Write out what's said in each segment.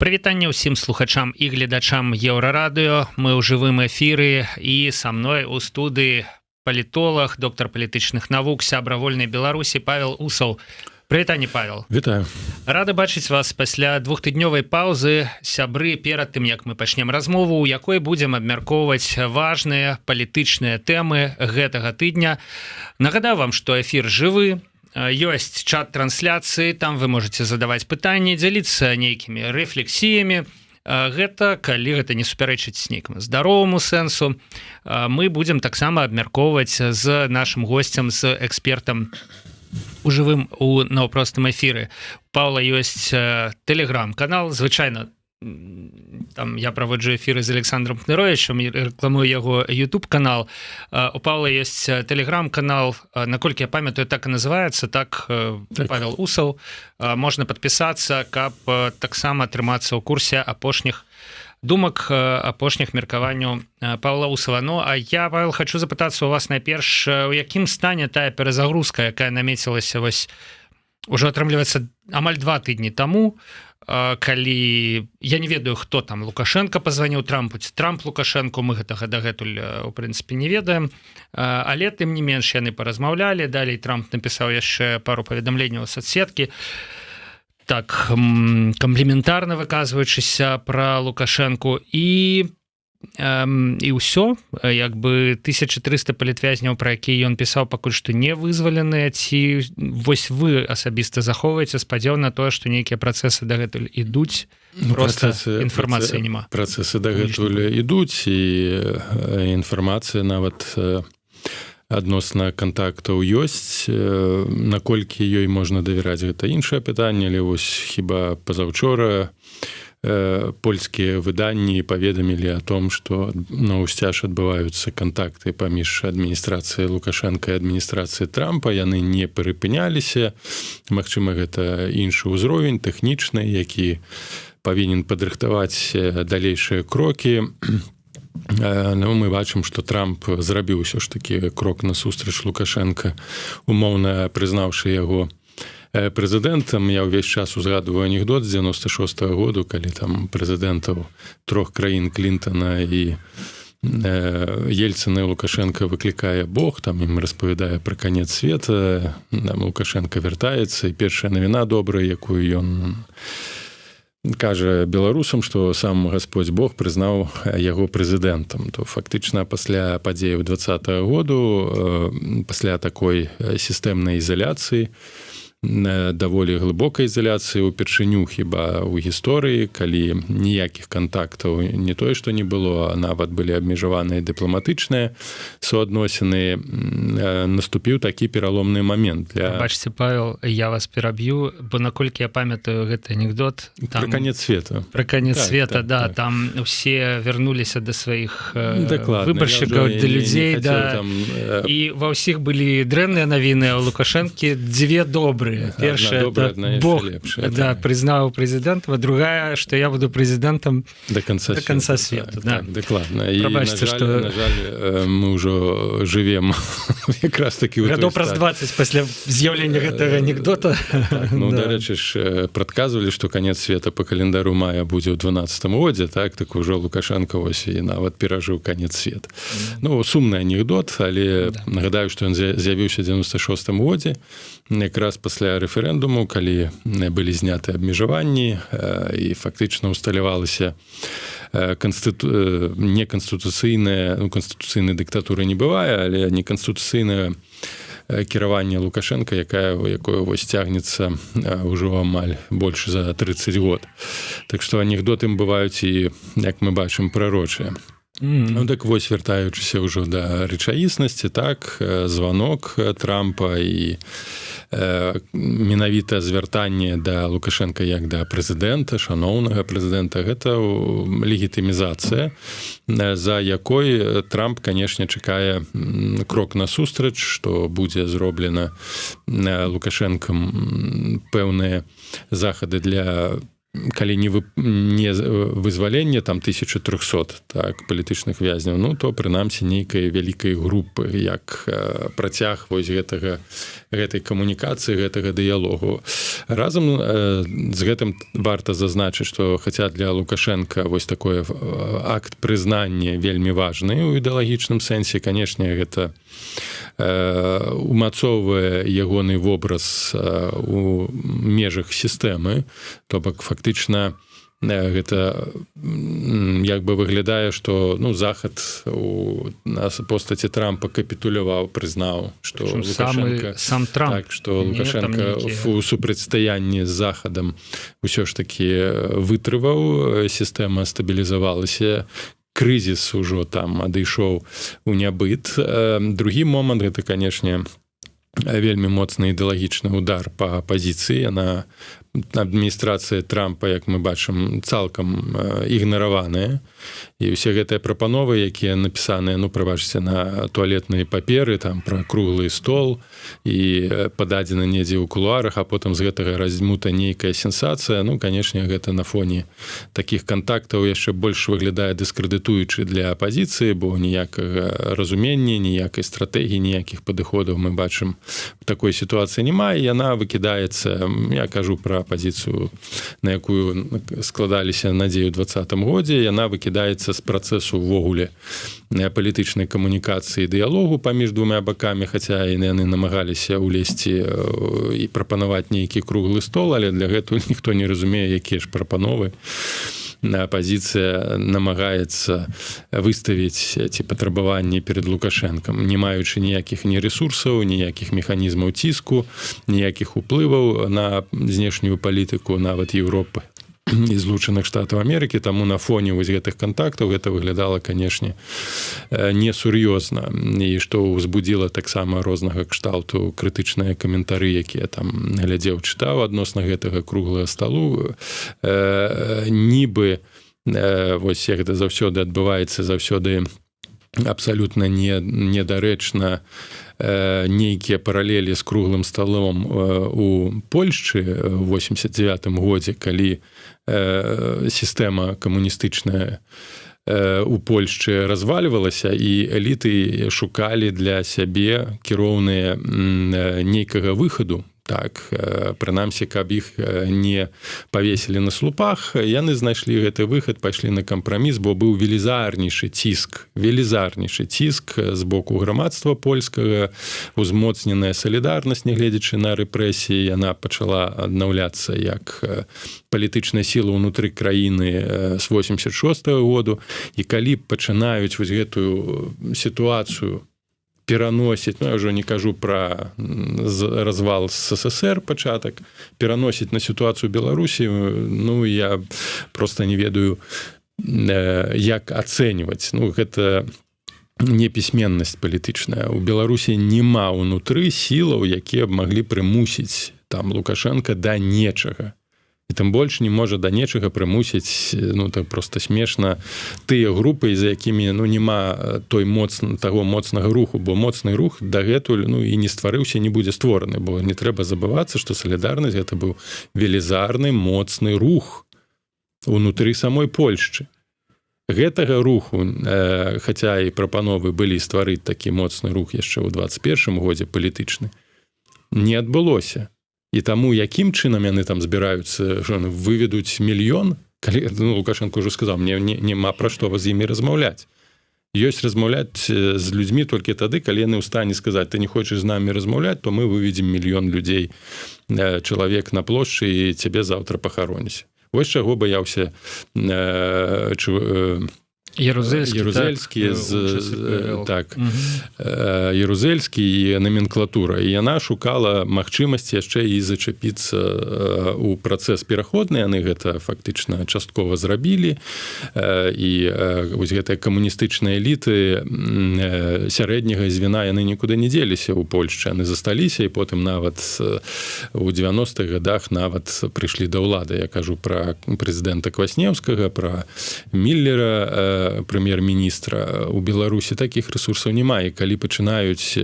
Прывітанне ўсім слухачам і гледачам Еўрарадыё. Мы ў жывым эфіры, і са мной у студыі палітолаг, доктар палітычных навук, сябра Вольнай Беларусі Павел Усаў. Прывітанне, Павел. Вітаю. Рады бачыць вас пасля двухтыднёвай паўзы. Сябры, перад тым як мы пачнем размову, у якой будзем абмяркоўваць важныя палітычныя тэмы гэтага тыдня, нагадаю вам, што эфір жывы, ёсць чат трансляцыі, там вы можете задаваць пытанні, дзяліцца нейкімі рэфлексіямі. Гэта калі гэта не супярэчыць нейкаму здароваму сэнсу. Мы будзем таксама абмяркоўваць з нашим госцем, з экспертам у жывым, у наўпростым эфіры. Паўла ёсць тэлеграм-канал. Звычайна там я праводжу эфіры з Александром Кныровичем, рэкламую яго YouTube канал. У Павла есть тэлеграм-канал, наколькі я памятаю, так і называется, так, так, Павел Усаў. Можна падпісацца, каб таксама трымацца ў курсе апошніх думак, апошніх меркаванняў Павла Усава. Ну а я, Павел, хочу запытацца у вас найперш, у якім стане тая перазагрузка, якая намецілася вось уже, атрымліваецца, амаль 2 тыдні таму, калі, я не ведаю, хто там, Лукашенко позвоніў Трампу ці Трамп Лукашенко, мы гэтага дагэтуль у прынцыпе не ведаем, але тым не менш яны паразмаўлялі. Далей Трамп напісаў яшчэ пару паведамленняў соцсеткі, так камплементарна выказваючыся про Лукашенко, і ўсё. Як бы 1300 палітвязняў, пра якія ён пісаў, пакуль што не вызваленыя. Ці вось вы асабіста захоўваеце спадзеў на тое, што нейкія працэсы дагэтуль ідуць? Ну, працэсы, інфармацыі няма. Працэсы дагэтуль ідуць, і інфармацыя нават адносна кантактаў ёсць. Наколькі ёй можна давяраць, гэта іншае пытанне, але вось хіба пазаўчора польскія выданні паведамілі о том, что наўсцяж адбываюцца кантакты паміж адміністрацыяй Лукашенко і адміністрацыі Трампа, яны не прыпыняліся. Магчыма, гэта іншы ўзровень тэхнічны, які павінен падрыхтаваць далейшыя крокі. Ну, мы бачым, что Трамп зрабіў усё ж таки крок насустрач Лукашенко, умоўна прызнаўшы яго прэзідэнтам. Я ўвесь час узгадываю анекдот з 96 -го году, калі там прэзідэнтаў трох краін, Клінтона і Ельцына, Лукашенко, выклікае Бог, там ім распавядае пра канец света. Там Лукашенко вяртаецца, і першая навіна добрая, якую ён кажа беларусам, что сам Господь Бог прызнаў яго прэзідэнтам. То фактычна пасля падзеяў 20-го году, пасля такой сістэмнай ізаляцыі, даволі глыбокай ізаляцыі, упершыню хіба ў гісторыі, калі ніякіх кантактаў не тое што не было, а нават былі абмежаваныя дыпламатычныя суадносіны, наступіў такі пераломны момент для Бачце, Павел, я вас пераб'ю, бо наколькі я памятаю гэты анекдот там, про конец света. Про конец так, света, так, да, так. Там усе вярнуліся до сваіх выбаршчыкаў, да людзей, да, там, і ва ўсіх былі дрэнныя навіны, у Лукашэнкі дзве добрыя. Першая: Бог лепшая, да, так, прызнаў прэзідэнтам, другая, что я буду прэзідэнтам до конца до конца свету. Так, да. Так, дакладна. Прабачце, что на жаль, мы ўжо жывем якраз таки гадоў праз 20 пасля з'яўлення гэтага анекдота. Так, ну, да. Дарэчы ж, прадказвалі, что конец света по календару мая будзе ў 12 годзе, так? Так ужо Лукашенко вось і нават перажыў конец света. Ну, сумны анекдот, але да, нагадаю, что ён з'явіўся 96 годзе, якраз пасля рэферэндуму, калі былі зняты абмежаванні і фактычна усталявалася неканстытуцыйная, ну, канстытуцыйнай дыктатуры не бывае, але неканстытуцыйная кіраванне Лукашенко, якая якое вось цягнецца ўжо амаль больш за 30 год. Так что анекдоты бываюць і, як мы бачым, прарочыя. Ну так вось, вяртаючыся ўжо да рэчаіснасці, так, званок Трампа і менавіта звяртанне да Лукашенко як да прэзідэнта, шаноўнага прэзідэнта, гэта легітымізацыя, за якой Трамп, канешне, чакае крок насустрач, што будзе зроблена Лукашэнкам пэўныя захады для Калі не вызваленне там 1300, так, палітычных вязняў, ну, то прынамсі нейкай вялікай групы, як працяг вось гэтай камунікацыі, гэтага дыялогу. Разам з гэтым варта зазначыць, что хаця для Лукашенко вось такое акт прызнання вельмі важны ў ідэалагічным сэнсе, канешне, гэта умацоўвае ягоны вобраз у межах сістэмы, то бок фактычна гэта як бы выглядае, что, ну, Захад у нас постаці Трампа капітуляваў, прызнаў, что Лукашенко, сам Трамп, так, что Лукашенко у супрацьстаянні з Захадам усё ж таки вытрываў, сістэма стабілізавалася, крызіс ужо там адышоў у нябыт. Другі момант — гэта, канешне, вельмі моцны ідэалагічны удар по апазіцыі. Яна, адміністрацыя Трампа, як мы бачым, цалкам ігнараваная, і ўсе гэтыя прапановы, якія напісаныя, ну, прабачце, на туалетныя паперы, там пра круглы стол і пададзены недзе ў кулуарах, а потым з гэтага раздзьмута нейкая сенсацыя, ну, канешне, гэта на фоне таких кантактаў яшчэ больш выглядае дыскрэдытуючы для апазіцыі, бо ніякага разумення, ніякай стратэгіі, ніякіх падыходаў, мы бачым, такой сітуацыі няма, яна выкідаецца. Я кажу про пазіцыю, на якую складаліся надзею 20-м годзе. Яна выкідаецца з працэсу увогуле палітычнай камунікацыі, дыялогу паміж двумя бакамі, хаця і яны намагаліся ўлезці і прапанаваць нейкі круглы стол, але для гэтага ніхто не разумее, якія ж прапановы апазіцыя намагаецца выставіць ці патрабаванні перед Лукашэнкам, не маючы ніякіх ні рэсурсаў, ніякіх механізмаў ціску, ніякіх уплываў на знешнюю палітыку нават Еўропы і Злучаных Штатаў Амерыкі. Таму на фоне вось гэтых кантактаў гэта выглядала, канешне, несур'ёзна, і што ўзбудзіла таксама рознага кшталту крытычныя каментары, якія там глядзеў, чытаў адносна гэтага круглага сталу. Нібы вось як гэта заўсёды адбываецца, заўсёды абсалютна не недарэчна нейкія паралелі з круглым сталом у Польшчы 89 годзе, калі сістэма камуністычная у Польшчы развальвалася і эліты шукалі для сябе кіроўныя нейкага выхаду, так, прынамсі, каб іх не павесілі на слупах. Яны знайшлі гэты выхад, пайшлі на кампраміс, бо быў велізарнейшы ціск, велізарнейшы ціск з боку грамадства польскага, узмоцненая Салідарнасць, нягледзячы на рэпрэсіі, яна пачала аднаўляцца як палітычная сіла ўнутры краіны з 86 -го году. І калі пачынаюць вось гэтую сітуацыю пераносіць, ну, я ўжо не кажу про развал СССР, пачатак, пераносіць на сітуацыю Беларусі, ну, я просто не ведаю, як ацэньваць. Ну, гэта непісьменнасць палітычная. У Беларусі няма ўнутры сілаў, якія б маглі прымусіць там Лукашенко да нечага, і тым больш не можа да нечага прымусіць, ну, так просто смешна, тыя групы, за якімі, ну, няма той моцна таго моцнага руху, бо моцны рух дагэтуль, ну, і не стварыўся, не будзе створаны, бо не трэба забывацца, што Салідарнасць — гэта быў велізарны моцны рух унутры самой Польшчы. Гэтага руху, хаця і прапановы былі стварыць такі моцны рух яшчэ ў 21 годзе палітычны, не адбылося. І таму якім чынам яны там збіраюцца, выведуць мільён, калі, ну, Лукашенко уже сказал: «Мне няма пра што з імі размаўляць». Ёсць размаўляць з людзьмі толькі тады, калі яны ў стане сказаць: «Ты не хочаш з намі размаўляць, то мы выведзем мільён людзей, чалавек на плошчы і цябе заўтра пахароніць». Вось чаго баяўся Ярузельскі, Ярузельскі, так, з, так, Ярузельскі і наменклатура, і яна шукала магчымасці яшчэ і зачапіцца у працэс пераходны. Яны гэта фактычна часткова зрабілі, і вось гэтыя камуністычныя эліты сярэдняга звена, яны нікуды не дзеліся ў Польшчы, яны засталіся і потым нават у 90-х годах нават прыйшлі да ўлады. Я кажу пра прэзідэнта Кваснеўскага, пра Міллера. прэм'ер-міністра. У Беларусі таких ресурсаў няма. І калі пачынаюць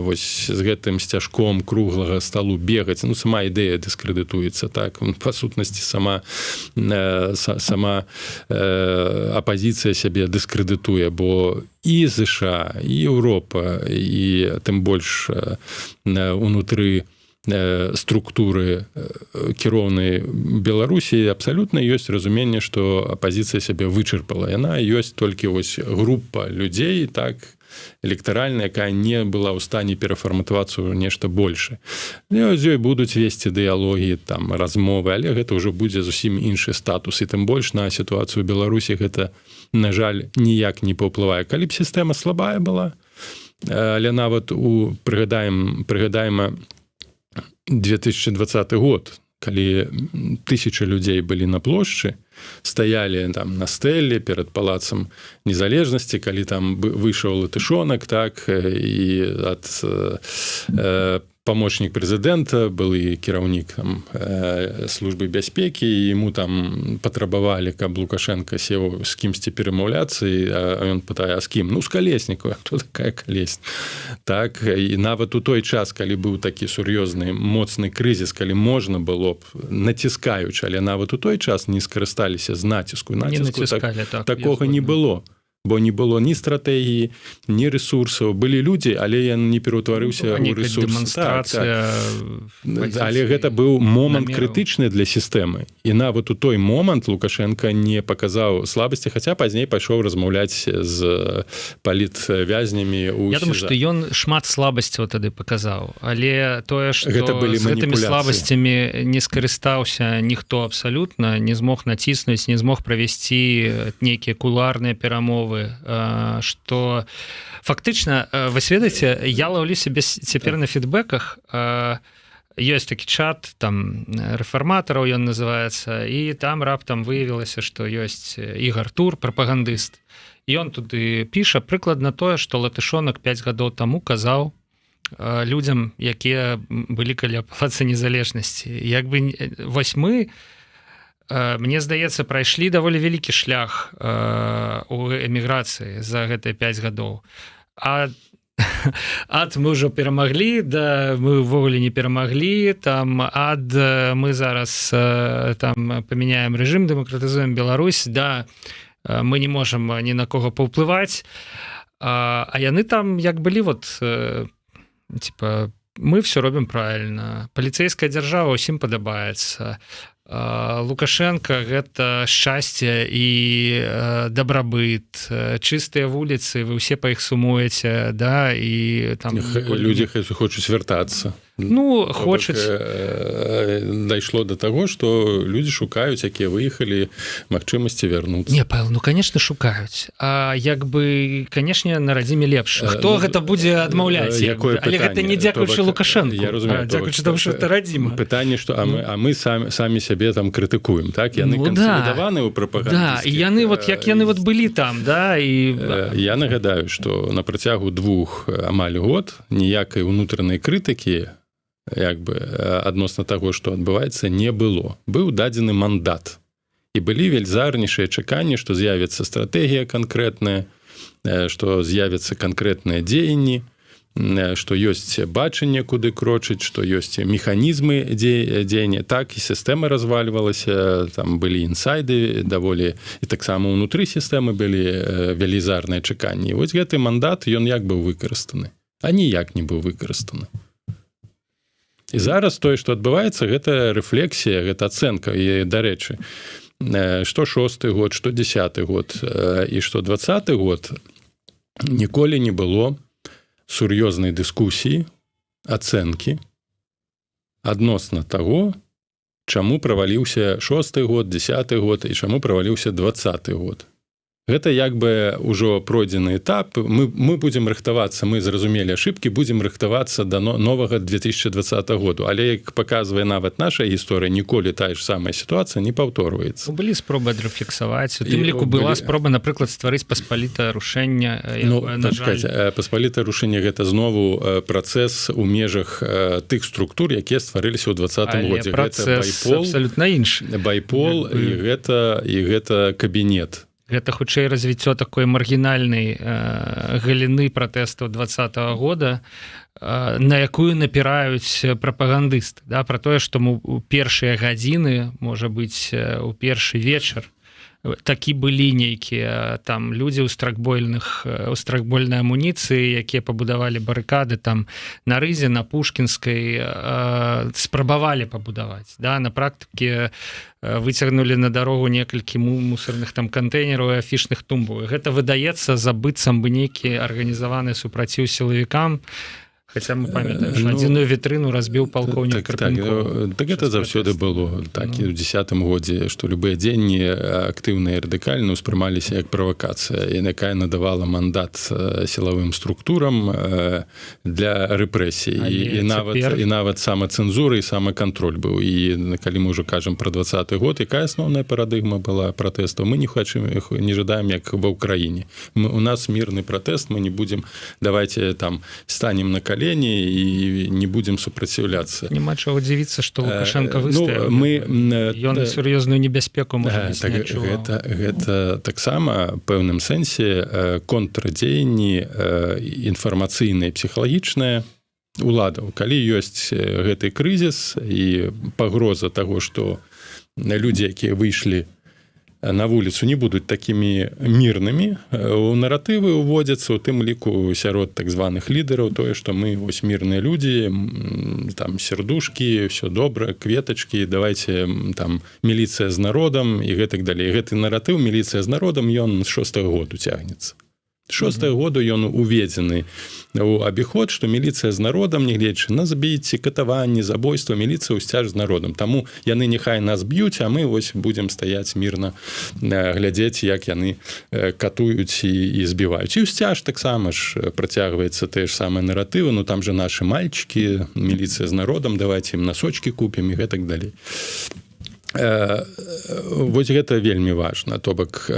вось з гэтым сцяжком круглага сталу бегаць, ну, сама ідэя дыскрэдытуецца, так, па сутнасці сама апазіцыя сябе дыскрэдытуе, бо і ЗША, і Еўропа, і тым больш унутры структуры кіроўнай Беларусі абсалютна ёсць разуменне, што апазіцыя сябе вычарпала. Яна ёсць толькі вось група людзей, так, электаральная, якая не была ў стане перафарматавацца ў нешта больше. З ёй будуць весці дыялогі, там, размовы, але гэта ўжо будзе зусім іншы статус, і тым больш на сітуацыю Беларусі гэта, на жаль, ніяк не паўплывае. Калі б сістэма слабая была, але нават у прыгадаема 2020 год, калі тысячи людзей былі на плошчы, стаялі там на стэле перад Палацам незалежнасці, калі там выйшаў Латышонак, так, і ад памочнік прэзідэнта был і кіраўнік там службы бяспекі, ему там патрабавалі, каб Лукашенко сеў з кімсьці перамаўляцца, і ён пытае: «А з кім?» «Ну, з Калесніку». «Хто такая Калес?» Так, і нават у той час, калі быў такі сур'ёзны, моцны крызіс, калі можна было б націскаючы, але нават у той час не скарысталіся з націску. Націску так, такога не было, бо не было ні стратэгіі, ні ресурсаў. Былі людзі, але ён не пераўтварыўся ў ресурс. Дэманстрацыя. Так. Але гэта быў момант крытычны для сістэмы, і нават у той момант Лукашенко не паказаў слабасці, хаця пазней пайшоў размаўляць з палітвязнямі у Я думаю, что ён шмат слабасцяў тады паказаў, але тое, что гэта былі з гэтымі слабасцямі не скарыстаўся ніхто абсалютна, не змог націснуць, не змог правесці нейкія кулуарныя перамовы, что фактычна, вы ведаеце, я лаўлю себе цяпер на фідбэках, ёсць такі чат там рэфарматараў, ён называется, і там раптам выявілася, что ёсць Ігор Тур, прапагандыст. Ён туды піша прыкладна тое, что Латышонак 5 гадоў таму казаў людзям, якія былі каля Палаца незалежнасці. Як бы вось мы, мне здаецца, прайшлі даволі вялікі шлях у эміграцыі за гэтыя 5 гадоў. А ад «мы ўжо перамаглі» да «мы ўвогуле не перамаглі», там, ад «мы зараз там памяняем рэжым, дэмакратызуем Беларусь» да «мы не можам ні на кого паўплываць». А яны там як былі вот типа: «Мы все робім правильно, паліцейская дзяржава ўсім падабаецца, Лукашенко — гэта шчасце і дабрабыт, чыстыя вуліцы, вы ўсе па іх сумуеце», да, і там Людзі хочуць вяртацца. Ну, хочуць. Дайшло до того, что людзі шукаюць, якія выехалі, магчымасці вярнуцца. Не, Павел, ну, конечно, шукаюць. А як бы, конечно, на радзіме лепш, хто, ну, гэта будзе адмаўляць? Якое? Але гэта не дзякуючы Лукашенко. Я разумею. Дзякуючы тому, что это радзіма. Пытанне, что а мы самі сябе там крытыкуем, так, яны, ну, кансалідаваны ў прапаганды. Да, і яны вот, як яны вот былі там, да, і Я нагадаю, что на працягу двух амаль год ніякай унутранай крытыкі, як бы, адносна таго, што адбываецца, не было. Быў дадзены мандат, і былі велізарнейшыя чаканні, што з'явіцца стратэгія канкрэтная, што з'явяцца канкрэтныя дзеянні, што ёсць бачанне, куды крочыць, што ёсць механізмы дзеяння. Так, і сістэма развальвалася, там былі інсайды даволі, і таксама ўнутры сістэмы былі велізарныя чаканні. Вось гэты мандат, ён як быў выкарыстаны? А ніяк не быў выкарыстаны. І зараз тое, што адбываецца, гэта рэфлексія, гэта ацэнка. І, дарэчы, што шосты год, што 10-ы год і што 20-ы год, ніколі не было сур'ёзнай дыскусіі, ацэнкі адносна таго, чаму праваліўся шосты год, 10-ы год і чаму праваліўся 20-ы год. Гэта як бы ўжо пройдзены этап. Мы будзем рыхтавацца, мы зразумелі ошибки, будзем рыхтавацца до новага 2020 году. Але, як паказвае нават наша гісторыя, ніколі тая ж самая сітуацыя не паўторваецца. Ну, былі спробы адрэфлексаваць, у тым ліку была спроба, напрыклад, стварыць паспалітае рушэнне. Ну, жаль... Паспалітае рушэнне — гэта знову працэс у межах тых структур, якія стварыліся ў 20-м годзе. Байпол, абсолютно іншы. Байпол, і гэта кабінет. Гэта хутчэй развіццё такой маргінальнай галіны пратэстаў 20-го года, на якую напіраюць прапагандысты, да, про тое, што мы у першыя гадзіны, можа быць, у першы вечар такі былі нейкія там людзі ў страйкбольнай амуніцыі, якія пабудавалі барыкады там на Рызе, на Пушкінскай, спрабавалі пабудаваць, да, на практыке выцягнулі на дарогу некалькі мусорных там кантэйнераў і афішных тумбаў. Гэта выдаецца за быццам бы нейкі арганізаваны супраціў сілавікам. Хотя мы памятаем, ну, адзіную вітрыну разбіў палкоўнік. Так, это заўсёды было так, ну. І ў 10-м годзе, што любыя дзеянні актыўныя, радыкальна ўспрымаліся як правакацыя, і якая надавала мандат сілавым структурам для рэпрэсій, і нават самацэнзуры і самакантроль быў. І калі мы ўжо кажам про 20-ы год, якая асноўная парадыгма была пратэстаў? Мы не хочам, не жадаем, як ва Ўкраіне, у нас мірны пратэст, мы не будем, давайте там станем на калені і не будем супраціўляцца. Няма чаго дзівіцца, что Лукашенко, ну, мы ён сур'ёзную небяспеку. Так, гэта таксама пэўным сэнсе контрдзеянні інфармацыйныя, псіхалагічныя уладаў. Калі ёсць гэты крызіс і пагроза того, что людзі, якія выйшлі на вуліцу, не будуць такімі мірнымі, у наратывы уводзяцца, у тым ліку сярод так званых лідараў, тое, што мы вось мірныя людзі, там сердушки, все добра, кветачки, давайте там міліцыя з народам і гэтак далей. Гэты наратыў «міліцыя з народам», ён з 6-го году цягнецца, 6-го году ён уведзены у абіход, што міліцыя з народам, нягледзячы на забіцці, катаванні, забойства, міліцыя ўсцяж з народам. Таму яны няхай нас б'юць, а мы вось будзем стаяць мірна, глядзець, як яны катуюць і збіваюць. І ўсцяж таксама ж працягваецца тыя ж самыя наратывы: ну, там же наши мальчики, міліцыя з народам, давайте им носочки купим і гэтак далей. Вось гэта вельмі важна. То бок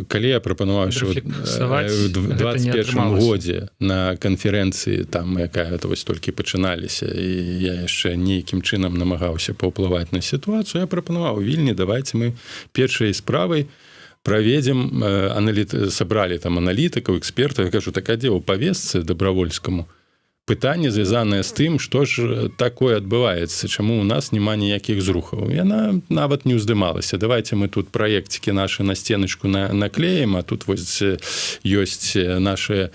калі я прапанаваў 21 годзе на канферэнцыі там, якая это вось толькі пачыналіся, і я яшчэ нейкім чынам намагаўся паўплываць на сітуацыю, я прапанаваў Вільні: давайте мы першай справай праведзем аналіт. Сабралі там аналітыкаў, экспертаў, кажу: так а дзе ў павесцы Дабравольскаму пытанне, звязанае з тым, што ж такое адбываецца, чаму у нас няма ніякіх зрухаў? Яна нават не ўздымалася. Давайте мы тут праекцікі наши на стеночку наклеем, а тут вось ёсць наши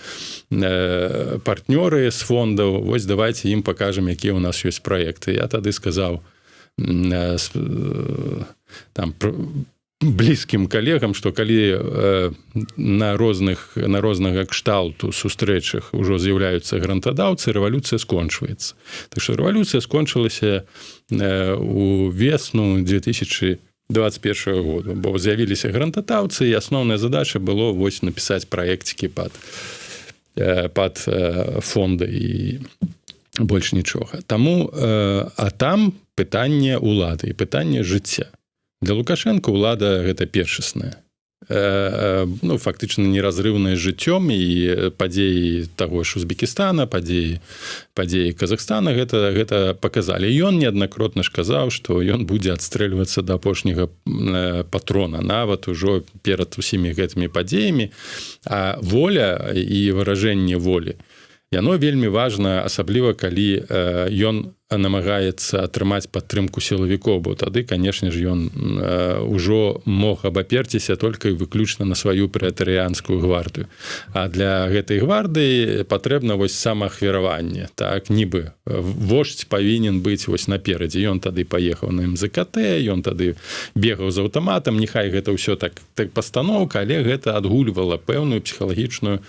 партнёры з фондаў, вось давайте ім покажем, якія у нас ёсць праекты. Я тады сказаў там блізкім калегам, что калі на рознага кшталту сустрэчах ужо з'яўляюцца грантадаўцы, рэвалюцыя скончваецца. Так что рэвалюцыя скончылася у весну 2021 году, бо з'явіліся грантадаўцы, і асноўная задача было вось напісаць праекцікі пад фонды і больш нічога. Таму а там пытанне улады і пытанне жыцця. Для Лукашенко ўлада — гэта першасная, ну, фактычна неразрыўная з жыццём, і падзеі таго ж Узбекістана, падзеі Казахстана гэта показалі. Ён неаднакротна ж казаў, што ён будзе адстрэльвацца да апошняга патрона, нават ужо перад усімі гэтымі падзеямі. А воля і выражэнне волі, яно вельмі важна, асабліва калі ён намагаецца атрымаць падтрымку сілавікоў, бо тады, конечно ж, ён ўжо мог абаперціся только і выключна на сваю прэтарыянскую гвардыю. А для гэтай гвардыі патрэбна вось самаахвяраванне, так, нібы вождь павінен быць вось наперадзе. Ён тады паехаў на МЗКТ, ён тады бегаў з аўтаматам. Няхай гэта ўсё так пастаноўка, але гэта адгульвала пэўную псіхалагічную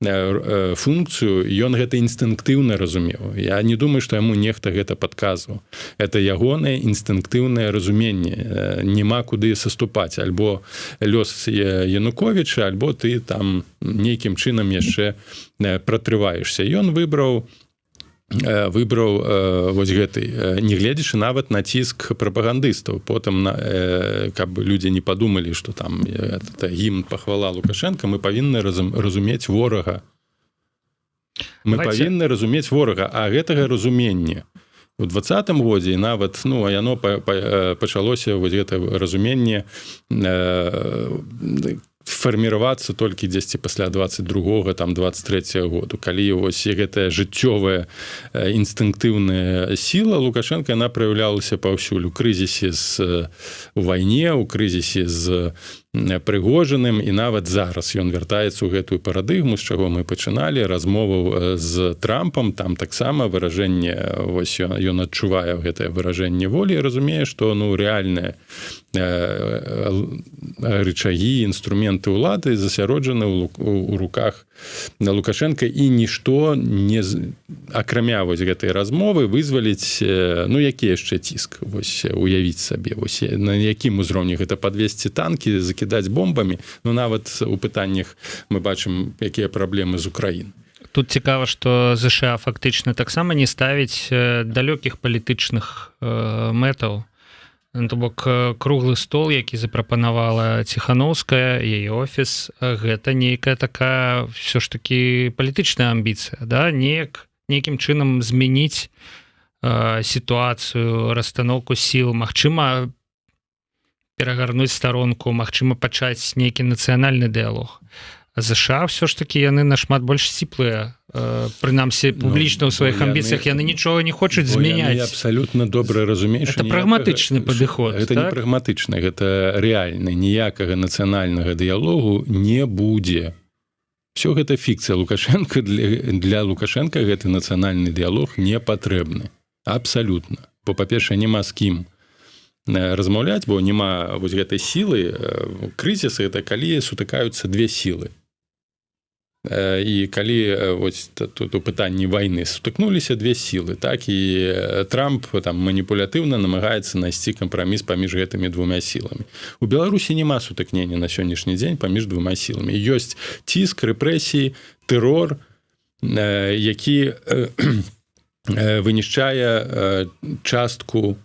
функцыю. Ён гэта інстынктыўна разумеў. Я не думаю, что яму нехта гэта падказваў. Это ягонае інстынктыўнае разуменне: няма куды саступаць, альбо лёс Януковіча, альбо ты там нейкім чынам яшчэ пратрываешься. Ён выбраў вось гэты, нягледзячы нават на ціск прапагандыстаў потым на, каб людзі не падумалі, что там это гімн, пахвала Лукашенко. Мы павінны разумець ворага, мы павінны разумець ворага. А гэтага разумення у 20-м годзе нават, ну, а яно пачалося, вось гэта разуменне. Фарміравацца толькі дзесьці пасля 22, там, 23 году, калі вось і гэтая жыццёвая, інстынктыўная сіла Лукашенко, она праяўлялася паўсюль: у крызісе з у вайне, у крызісе з Прыгожаным, і нават зараз ён вяртаецца ў гэтую парадыгму, з чаго мы пачыналі размову, з Трампам. Там таксама выражэнне, вось ён адчувае гэтае выражэнне волі, разумее, что, ну, рэальныя рычагі, інструменты ўлады засяроджаны ў руках на Лукашенко, і нішто не, акрамя вось гэтай размовы, вызваліць, ну, які яшчэ ціск, вось уявіць сабе, вось на якім узроўні гэта: падвесці танки, закідаць бомбамі? Ну, нават у пытаннях мы бачым, якія праблемы з Украін. Тут цікава, что ЗША фактычна таксама не ставіць далёкіх палітычных мэтаў. То бок круглы стол, які запрапанавала Ціхановская, яе офіс, гэта нейкая такая все ж таки палітычная амбіцыя, да, неяк, нейкім чынам змяніць сітуацыю, расстановку сіл, магчыма, перагарнуць старонку, магчыма, пачаць нейкі нацыянальны дыалог. ЗША все ж таки, яны нашмат больш сціплыя, прынамсі публічна, ў сваіх амбіцыях, яны нічога не хочуць змяняць. Абсалютна добра разумееш. Это прагматычны падыход. Это так? Не прагматычны, гэта рэальны. Ніякага нацыянальнага дыялогу не будзе, все гэта фікцыя. Лукашенко для Лукашенко гэты нацыянальны дыялог не патрэбны абсалютна, бо, па-першае, няма з кім размаўляць, бо няма вось гэтай сілы. Крызісы — это калі сутыкаюцца две сілы, і калі вось тут у пытанні вайны сутыкнуліся две сілы, так, і Трамп там маніпулятыўна намагаецца найсці кампраміс паміж гэтымі двумя сіламі. У Беларусі няма сутыкнення на сённяшні дзень паміж двума сіламі. Ёсць ціск, рэпрэсіі, тэрор, які вынішчае частку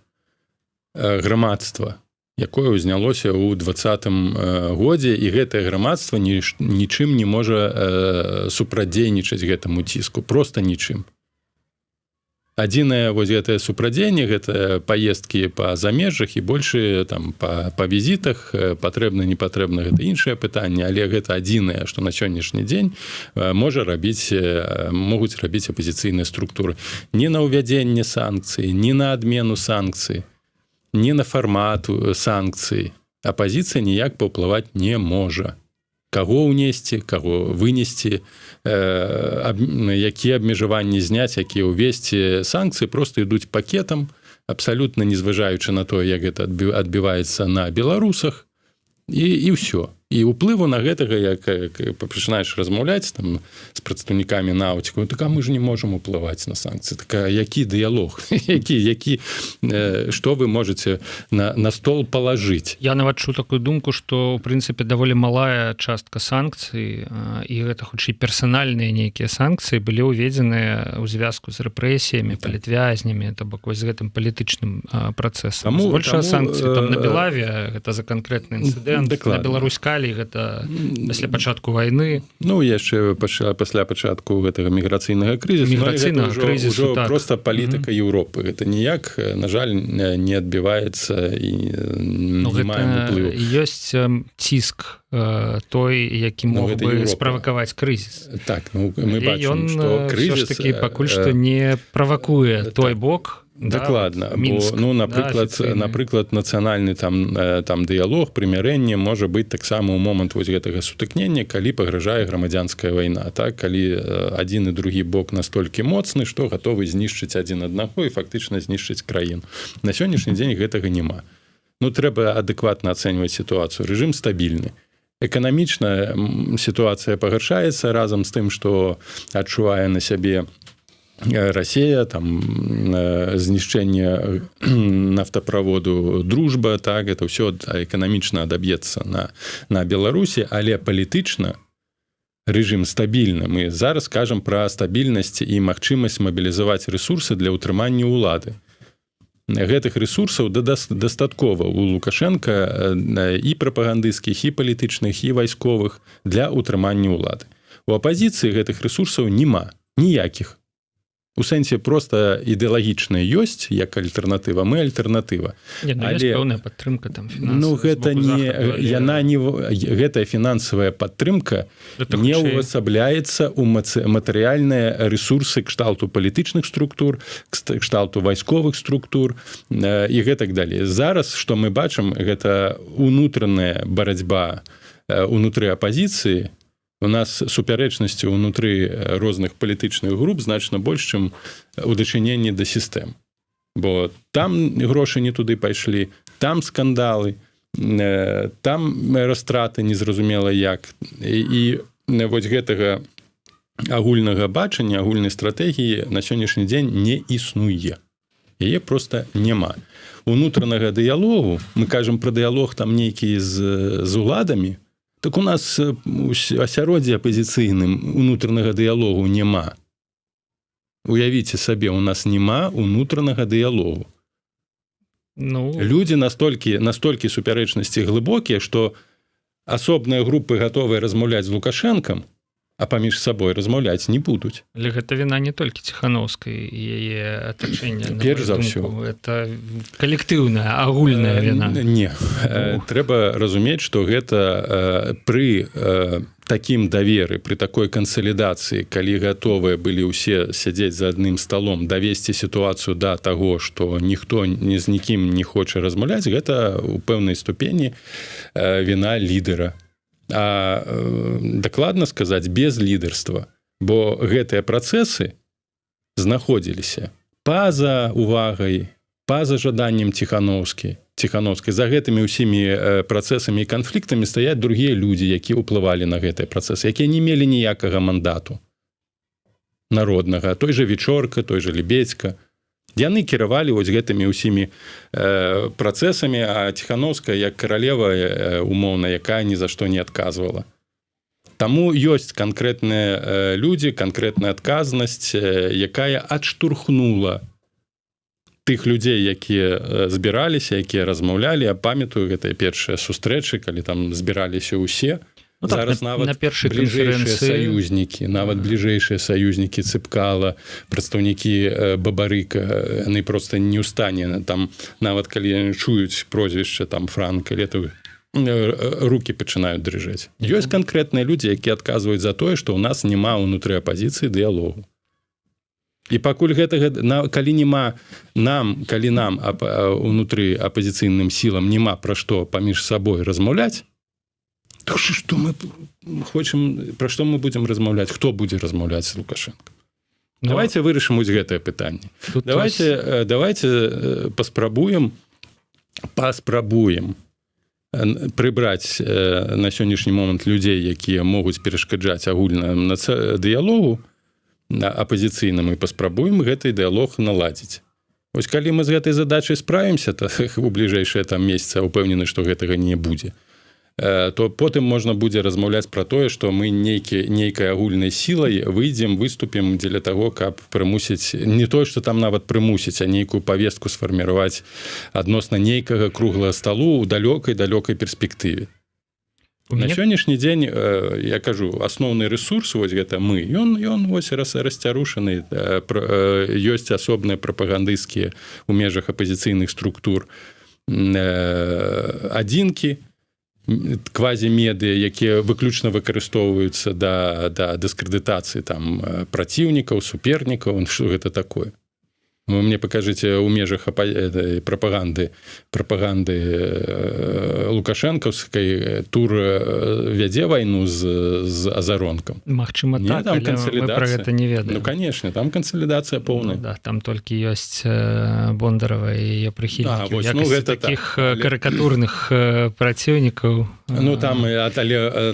грамадства, якое ўзнялося ў 20-м годзе, і гэтае грамадства нічым не можа супрадзейнічаць гэтаму ціску, просто нічым. Адзінае вось гэтае супрадзенне — гэта паездкі па замежжах і больше там па візітах. Патрэбна, не патрэбна — гэта іншае пытанне, але гэта адзінае, што на сённяшні дзень можа рабіць могуць рабіць апозіцыйныя структуры. Не на ўвядзенне санкцый, не на адмену санкцый, не на фармату санкцый апозіцыя ніяк паўплываць не можа. Каго ўнесці, каго вынесці, якія абмежаванні зняць, якія ўвесці. Санкцыі просто ідуць пакетам, абсалютна не зважаючы на то, як гэта адбіваецца на беларусах, і ўсё. І уплыву на гэтага, як пачынаеш размаўляць там з прадстаўнікамі Наўціку, так, а мы ж не можем уплываць на санкцыі. Такая, які дыялог, які, что вы можете на стол положить? Я нават чу такую думку, что у прынцыпе даволі малая частка санкцый, і гэта хутчэй персанальныя нейкія санкцыі, былі ўведзеныя ў звязку з рэпрэсіямі, палітвязнямі, то бок вось з гэтым палітычным працэсам. Больш санкцый там на Белавіа, гэта за канкрэтны інцыдэнт, на Беларуська, гэта пасля пачатку вайны. Ну, яшчэ пасля пачатку гэтага міграцыйнага крызісу. Міграцыйнага крызісу, ўжо так. Просто палітыка Еўропы, гэта ніяк, на жаль, не адбіваецца і Ну, гэта ёсць ціск той, які ну, мог бы справакаваць крызіс. Так, ну, мы бачым, ён что крызіс таки пакуль што не правакуе той бок. Дакладна, да, бо, ну, напрыклад, да, напрыклад, нацыянальны там дыялог, прымірэнне можа быць таксама ў момант вось гэтага сутыкнення, калі пагражае грамадзянская вайна, так, калі адзін і другі бок настолькі моцны, што гатовы знішчыць адзін аднаго і фактычна знішчыць краіну. На сённяшні дзень гэтага няма. Ну, трэба адэкватна ацэньваць сітуацыю. Рэжым стабільны, эканамічна сітуацыя пагаршаецца разам з тым, што адчувае на сябе Расія, там, знішчэнне нафтаправоду «Дружба», так, это ўсё эканамічна адаб'ецца на Беларусі, але палітычна рэжым стабільны. Мы зараз кажам пра стабільнасць і магчымасць мабілізаваць ресурсы для ўтрымання ўлады. Гэтых ресурсаў дастаткова у Лукашенко, і прапагандысцкіх, і палітычных, і вайсковых, для ўтрымання ўлады. У апазіцыі гэтых ресурсаў няма ніякіх. У сэнсе, просто ідэалагічная ёсць як альтэрнатыва, мы альтэрнатыва. Не, ну, але пэўная падтрымка там. Ну, гэта не захаду, але яна не, гэтая фінансавая падтрымка не ўвасабляецца у матэрыяльныя ресурсы кшталту палітычных структур, кшталту вайсковых структур і гэтак далей. Зараз что мы бачым? Гэта унутраная барацьба унутры апазіцыі. У нас супярэчнасці ўнутры розных палітычных груп значна больш, чым у дачыненні да сістэм, бо там грошы не туды пайшлі, там скандалы, там растраты незразумела як. І вось гэтага агульнага бачання, агульнай стратэгіі на сённяшні дзень не існуе, яе просто няма. Унутранага дыялогу, мы кажам про дыялог там нейкі з уладамі, так у нас асяроддзе апазіцыйным унутранага дыялогу няма. Уявіце сабе, у нас няма унутранага дыялогу. Ну, люди настолькі супярэчнасці глыбокія, что асобныя групы гатовыя размаўляць з Лукашэнкам, а паміж сабой размаўляць не будуць. Але гэта віна не толькі Ціхановскай і яе атачэння. Перш за ўсё. Это калектыўная, агульная віна. Не, трэба разумець, что гэта пры такім даверы, при такой кансалідацыі, калі гатовыя былі ўсе сядзець за адным сталом, давесці сітуацыю да таго, что ніхто ні з нікім не хоча размаўляць, гэта у пэўнай ступені віна лідара, а дакладна сказаць, без лідарства, бо гэтыя працэсы знаходзіліся па-за увагай, па-за жаданнем Ціхановскай. За гэтымі ўсімі працэсамі і канфліктамі стаяць другія людзі, які ўплывалі на гэтыя працэсы, якія не мелі ніякага мандату народнага. Той же Вячорка, той же Лебедька, яны кіравалі вось гэтымі ўсімі працэсамі, а Ціхановская як каралева умоўна, якая ні за што не адказвала. Таму ёсць канкрэтныя людзі, канкрэтная адказнасць, якая адштурхнула тых людзей, якія збіраліся, якія размаўлялі. Я памятаю гэтыя першыя сустрэчы, калі там збіраліся ўсе. Ну, так, зараз нават на першай бліжэйшыя канферэнцыі саюзнікі, нават бліжэйшыя саюзнікі Цапкала, прадстаўнікі Бабарыка, яны просто не ў стане там, нават калі яны чуюць прозвішча там Франка, лета, руки пачынаюць дрыжэць. Ёсць канкрэтныя людзі, якія адказваюць за тое, што ў нас няма ўнутры апазіцыі дыялогу. І пакуль гэтага калі няма нам, калі нам унутры апазіцыйным сілам няма пра што паміж сабой размаўляць, то что мы хочам, пра што мы будзем размаўляць, хто будзе размаўляць з Лукашенко? Ну, давайте вырашым вось гэтае пытанне. Тут Давайте паспрабуем прыбраць на сённяшні момант людзей, якія могуць перашкаджаць агульна дыялогу на апазіцыйным, і паспрабуем гэты дыялог наладзіць. Ось калі мы з гэтай задачай справімся, то у бліжэйшыя там месяца, упэўнены, што гэтага не будзе, то потым можна будзе размаўляць пра тое, што мы нейкай агульнай сілай выйдзем, выступім дзеля таго, каб прымусіць, не тое што там нават прымусіць, а нейкую павестку сфарміраваць адносна нейкага круглага сталу ў далёкай далёкай перспектыве. У На мяне сённяшні дзень, я кажу, асноўны ресурс вось гэта мы, ён вось расцярушаны. Ёсць асобныя прапагандысцкія у межах апазіцыйных структур адзінкі, квазімедыа, якія выключна выкарыстоўваюцца да дыскрэдытацыі там праціўнікаў, супернікаў. Что гэта такое? Вы мне покажите у межах этой прапаганды лукашэнкаўскай, Тур вядзе вайну з Азаронкам. Магчыма, Не, так, там але мы пра кансалідацыя. гэта не ведаем. Ну, конечно, там кансалідацыя поўная. Ну, да, там толькі ёсць Бондарова і яе прыхільнікі А, вось, ў ну, якасці гэта так. такіх Але карыкатурных праціўнікаў. Ну, там але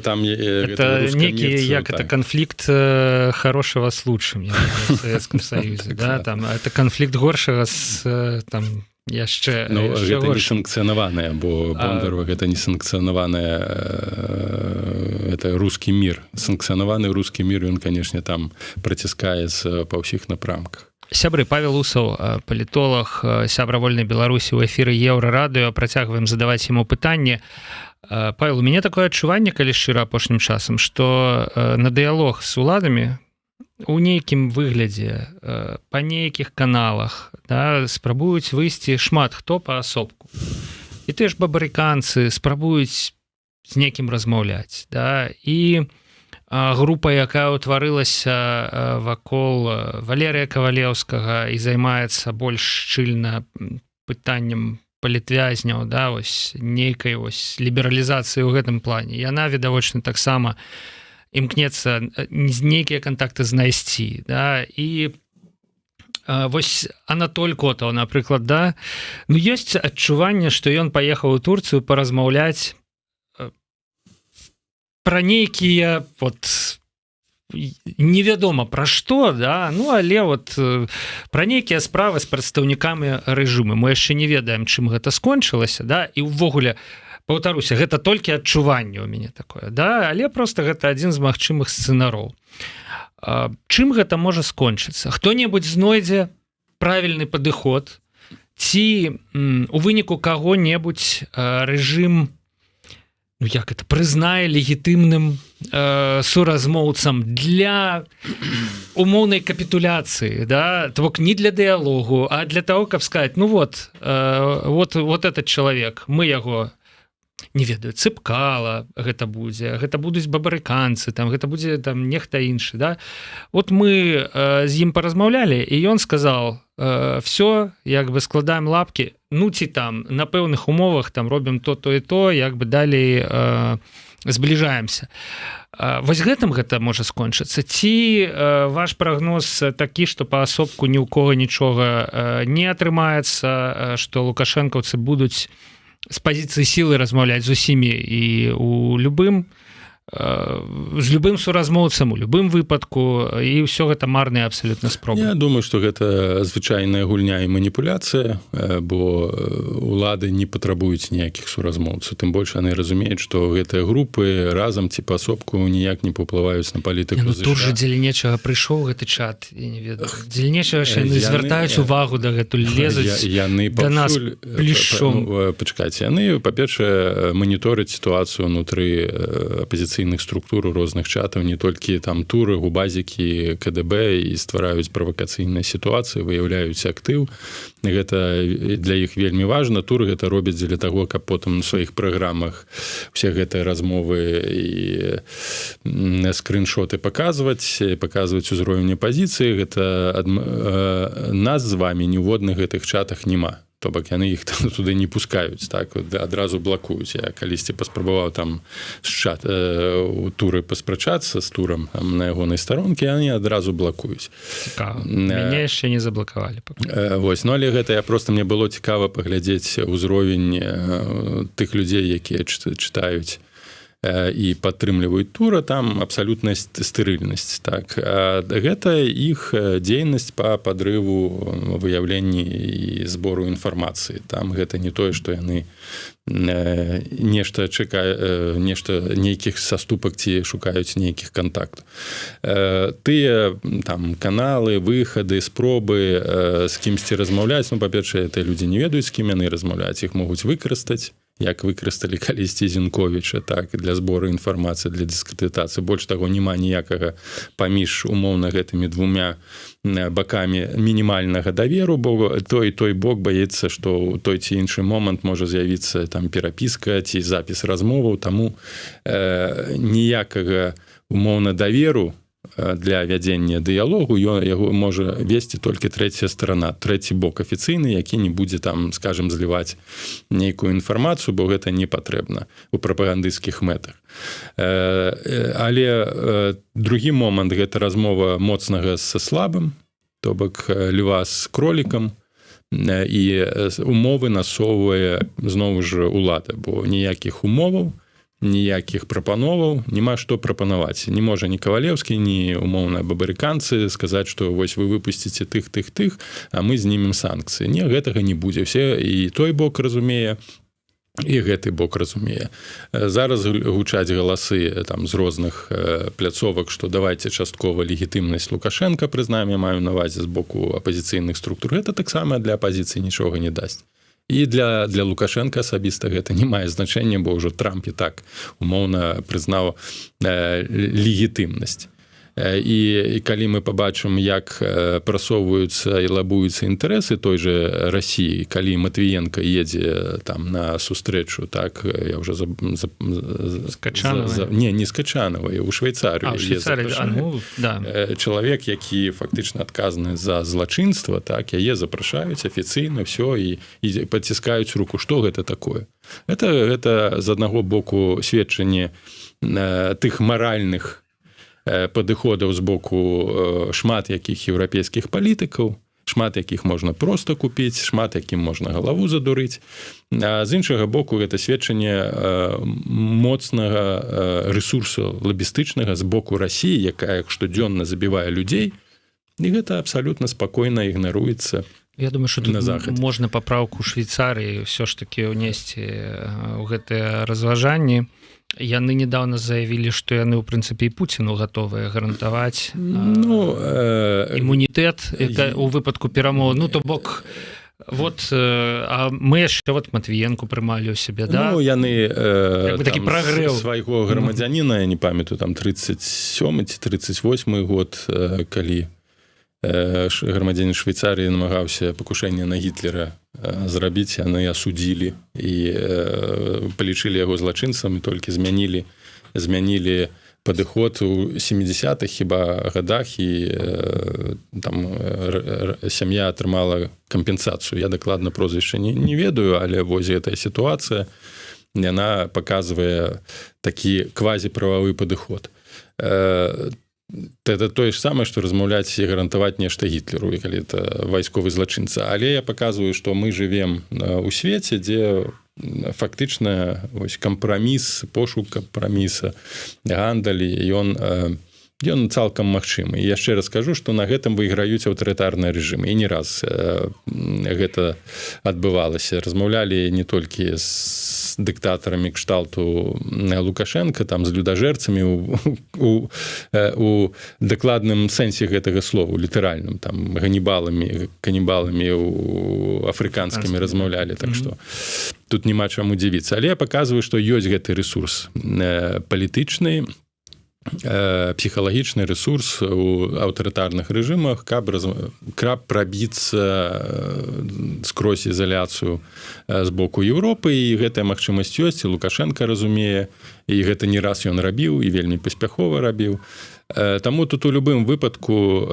там это гэта некі, рускамірцы, як так. это, конфликт хорошего с лучшим, як в Советском Союзе, Так, да, так. там это конфликт горшага с там яшчэ Ну, яшчэ гэта не горшым. санкцыянаваная, бо Бондарова гэта не санкцыянаваная, это «Русский мир», санкцыянаваны «Русский мир», ён, конечно, там праціскаецца па ўсіх напрамках. Сябры, Павел Усаў, палітолог, сябра Вольнай Беларусі, у эфіры Еўрарадыё. Працягваем задаваць ему пытанне. Павел, у мяне такое адчуванне, калі шчыра, апошнім часам, что на дыялог з уладамі У нейкім выглядзе, па нейкіх каналах, да, спрабуюць выйсці шмат хто паасобку, і ты ж бабарыканцы спрабуюць з некім размаўляць, да, і група, якая ўтварылася вакол Валерыя Кавалеўскага і займаецца больш шчыльна пытаннем палітвязняў, да, ось нейкай ось лібералізацыі ў гэтым плане, яна відавочна таксама імкнецца нейкія кантакты знайсці, да. І вось Анатоль Котаў, напрыклад, да, ну, ёсць адчуванне, што ён паехаў у Турцыю паразмаўляць пра нейкія вот, невядома пра што, да, ну, але вот пра нейкія справы з прадстаўнікамі рэжымы. Мы яшчэ не ведаем, чым гэта скончылася, да. І ўвогуле, паўтаруся, гэта толькі адчуванне у мяне такое, да, але просто гэта адзін з магчымых сцэнароў. Чым гэта можа скончыцца? Хто-небудзь знойдзе правільны падыход ці у выніку каго-небудзь рэжым, ну, як это, прызнае легітымным суразмоўцам для умоўнай капітуляцыі, да, то бок не для дыялогу, а для того, каб сказать: «Ну вот, вот этот чалавек, мы яго не ведаю, Цапкала гэта будзе, гэта будуць бабарыканцы там, гэта будзе там нехта іншы, да, вот мы з ім паразмаўлялі, і ён сказал: все, як бы складаем лапки, ну ці там на пэўных умовах там робім то, то і то, як бы далей збліжаемся». Вось гэтым гэта можа скончыцца ці ваш прагноз такі, что паасобку ні ў кого нічога не атрымаецца, что лукашэнкаўцы будуць з пазіцыі сілы размаўляць з усімі і у любым з любым суразмоўцам у любым выпадку, і ўсё гэта марная абсалютна спроба? Я думаю, что гэта звычайная гульня і маніпуляцыя, бо улады не патрабуюць ніякіх суразмоўцаў. Тым больш яны разумеюць, што гэтыя групы разам ці паасобку ніяк не паўплываюць на палітыку. Ну, тут же дзеля нечага прыйшоў гэты чат, я не ведаю, дзеля нечага яны звяртаюць увагу, дагэтуль лезуць яны да нас плешом. Ну, пачакайце, яны, па-першае, маніторыць сітуацыю унутры апозіцыйных структур, розных чатаў, не толькі там Туры, ГУБАЗіКі, КДБ, і ствараюць правакацыйныя сітуацыі, выяўляюць актыў. Гэта для іх вельмі важна. Тур гэта робіць дзеля таго, каб потым на сваіх праграмах все гэтыя размовы і скрыншоты паказваць узровень пазіцыі. Гэта нас з вами ніводных гэтых чатах няма, то бок яны іх там туды не пускаюць, так адразу блакуюць. Я калісьці паспрабаваў там з чат у Туры паспрачацца з Турам там, на ягонай старонкі, они адразу блакуюць. Мяне яшчэ не заблакавалі. Вось, ну, але гэта я просто, мне было цікава паглядзець узровень тых людзей, якія чытаюць і падтрымліваюць Тура. Там абсалютная стэрыльнасць. Так, гэта іх дзейнасць по падрыву, выяўленні і збору інфармацыі. Там гэта не тое, што яны нешта чакае, нешта, нейкіх саступак ці шукаюць нейкіх кантактаў. Тыя там каналы, выхады, спробы з кімсьці размаўляць, ну, па-першае, это людзі не ведаюць, з кім яны размаўляюць, іх могуць выкарыстаць, як выкарысталі калісьці Зінковіча, так, для збору інфармацыі, для дыскрэдытацыі. Больш таго, няма ніякага паміж умоўна гэтымі двумя бакамі мінімальнага даверу, бо той той бок баецца, што ў той ці іншы момант можа з'явіцца там перапіска ці запіс размоваў. Таму ніякага умоўна даверу для вядзення дыялогу, ён яго можа весці толькі трэцяя сторона, трэці бок афіцыйны, які не будзе там, скажем, зліваць нейкую інфармацыю, бо гэта не патрэбна у прапагандысцкіх мэтах. Але другі момант — гэта размова моцнага са слабым, то бок льва з кролікам, і умовы насоўвае зноў жа улада, бо ніякіх умоваў, ніякіх прапановаў няма, што прапанаваць. Не можа ні Кавалеўскі, ні умоўна бабарыканцы сказаць, што вось вы выпусціце тых, тых, тых, а мы знімем санкцыі. Не, гэтага не будзе. Все, і той бок разумее, і гэты бок разумее. Зараз гучаць галасы там з розных пляцовак, что давайте часткова легітымнасць Лукашенко прызнаем, я маю на ўвазе з боку апозіцыйных структур. Гэта таксама для апазіцыі нічога не дасць, і для Лукашенко асабіста гэта не мае значэння, бо ўжо Трамп і так умоўна прызнаў легітымнасць. І калі мы побачым, як прасоўваюцца і лабуюцца інтарэсы той же России, калі Матвіенко едзе там на сустрэчу, так, я уже за, не з Качанавай, у Швейцарию. А, ну, да. Чалавек, які фактычна адказны за злачынства, так, яе запрашаюць афіцыйна, все, і паціскаюць руку. Что гэта такое? Это з аднаго боку сведчанне тых маральных падыходаў з боку шмат якіх еўрапейскіх палітыкаў, шмат якіх можна просто купіць, шмат якім можна галаву задурыць, а з іншага боку гэта сведчанне моцнага ресурсу лабістычнага з боку России, якая штодзённа забівае людзей, і гэта абсалютна спакойна ігнаруецца. Я думаю, что на захад можна папраўку Швейцарыі все ж таки ўнесці ў гэтыя разважанні. Яны недавно заявілі, что яны ў прынцыпе і Пуціну гатовыя гарантаваць, ну, імунітэт у выпадку перамоў. Ну, то бок вот, а мы яшчэ вот Матвіенку прымалі ў сябе, да? Ну, яны такі прагрэў. Свайго грамадзяніна, я не памятаю, там 37 ці 38 год, калі грамадзянин Швейцарыі намагаўся пакушэнне на Гітлера зрабіць, яны асудзілі і палічылі яго злачынцам, і толькі змянілі падыход у 70-х хіба годах, і там сям'я атрымала кампенсацыю. Я дакладна прозвішча не ведаю, але вось гэтая сітуацыя, яна паказвае такі квазіправавы падыход. Это тое ж самае, што размаўляць і гарантаваць нешта Гітлеру, і калі это вайсковы злачынца. Але я паказваю, што мы жывем у свеце, дзе фактычна вось кампраміс, пошук кампраміса, гандалі, ён цалкам магчымы. І яшчэ раз скажу, што на гэтым выйграюць аўтарытарныя рэжымы, і не раз гэта адбывалася. Размаўлялі не толькі з дыктатарамі кшталту Лукашенко, там, з людажэрцамі у дакладным сэнсе гэтага слова, літаральным, там, ганібаламі, канібаламі у афрыканскімі размаўлялі. Так что тут няма чаму дзівіцца, але я паказваю, што ёсць гэты ресурс палітычны, псіхалагічны ресурс у аўтарытарных рэжымах, каб прабіцца скрозь ізаляцыю з боку Еўропы. І гэтая магчымасць ёсць, і Лукашенко разумее, і гэта не раз ён рабіў, і вельмі паспяхова рабіў. Таму тут у любым выпадку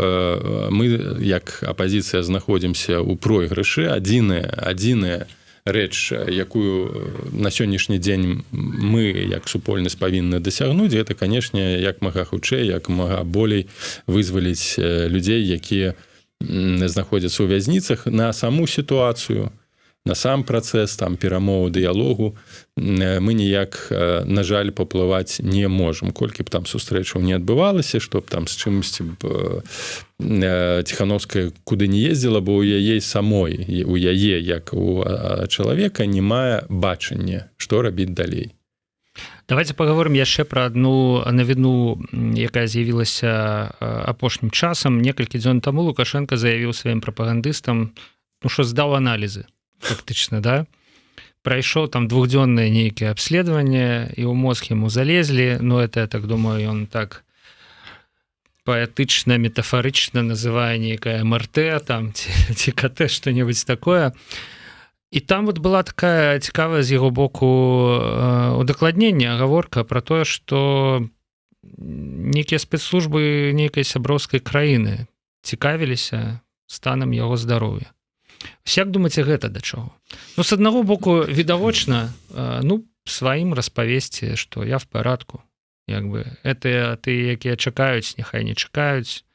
мы як апазіцыя знаходзімся ў пройгрышы. Адзіная рэч, якую на сённяшні дзень мы як супольнасць павінны дасягнуць, это, канешне, як мага хутчэй, як мага болей вызваліць людзей, якія знаходзяцца ў вязніцах. На саму сітуацыю, на сам працэс там перамову, дыялогу мы ніяк, на жаль, паўплываць не можам, колькі б там сустрэчаў не адбывалася, чтоб там з чымсьці б Ціхановская куды не ездзіла, бо у яе самой, у яе як у чалавека не мае бачання, што рабіць далей. Давайте паговорым яшчэ пра одну навіну, якая з'явілася апошнім часам. Некалькі дзён таму Лукашенко заявіў сваім прапагандыстам, ну, що здаў аналізы фактычна, да, прайшоў там двухдзённае нейкіе абследаванне, і ў мозг ему залезлі. Но это, я так думаю, ён так паэтычна, метафарычна называе нейкая МРТ там ці КТ, что-нибудь такое. І там вот была такая цікавая з яго боку удакладненне, агаворка про тое, что нейкія спецслужбы нейкай сяброўскай краіны цікавіліся станам яго здароўя. Як думаце, гэта да чаго? Ну, с аднаго боку, відавочна, ну, сваім распавесці, что я в парадку, як бы это ты, якія чакаюць, няхай не чакаюць,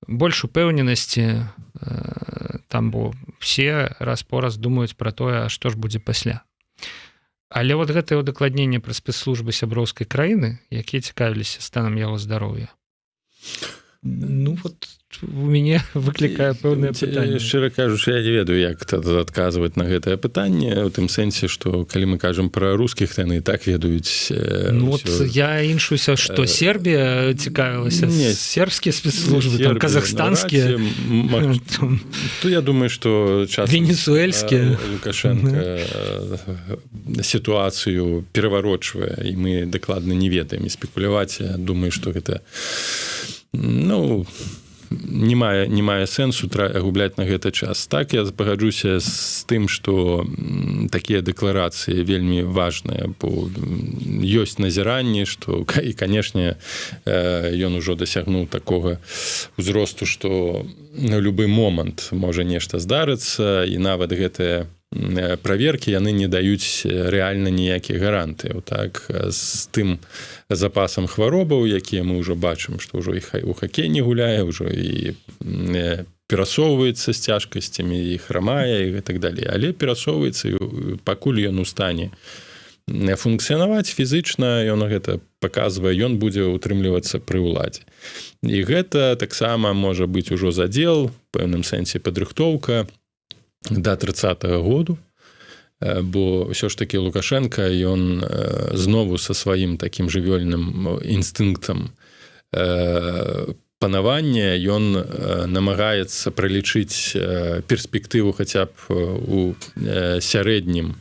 больш упэўненасці там, бо все раз-пораз думаюць про тое, што ж будзе пасля. Але вот гэтае удакладненне пра спецслужбы сяброўскай краіны, якія цікавіліся станам яго здароўя, ну вот у мяне выклікае пэўнае пытанне. Шчыра кажучы, я не ведаю, як адказваць на гэтае пытанне, у тым сэнсе, што калі мы кажам пра рускіх, яны і так ведаюць. Ну, вот я іншуся, што Сербія цікавілася, не сербскія спецслужбы, там, казахстанскія. То я думаю, что час венесуэльскія. Лукашенко сітуацыю пераварочвае, і мы дакладна не ведаем, і спекуляваць, я думаю, что гэта Ну, не мае сэнсу губляць на гэта час. Так, я пагаджуся з тым, что такія дэкларацыі вельмі важныя, бо ёсць назіранні, что і, канешне, ён ужо дасягнуў такога узросту, что на любы момант можа нешта здарыцца, і нават гэтыя праверкі, яны не даюць рэальна ніякіх гарантыяў. Так, з тым запасам хваробаў, якія мы ўжо бачым, што ўжо і у хакей не гуляе, ўжо і перасоўваецца з цяжкасцямі, і храмае, і так далей, але перасоўваецца. Пакуль ён у стане функцыянаваць фізычна, ён гэта паказвае, ён будзе ўтрымлівацца пры ўладзе. І гэта таксама можа быць ужо задзел, пэўным сэнсе падрыхтоўка до 30-го году, бо ўсё ж таки Лукашенко, ён знову со сваім таким жывёльным інстынктам панавання, ён намагаецца пралічыць перспектыву хаця б у сярэднім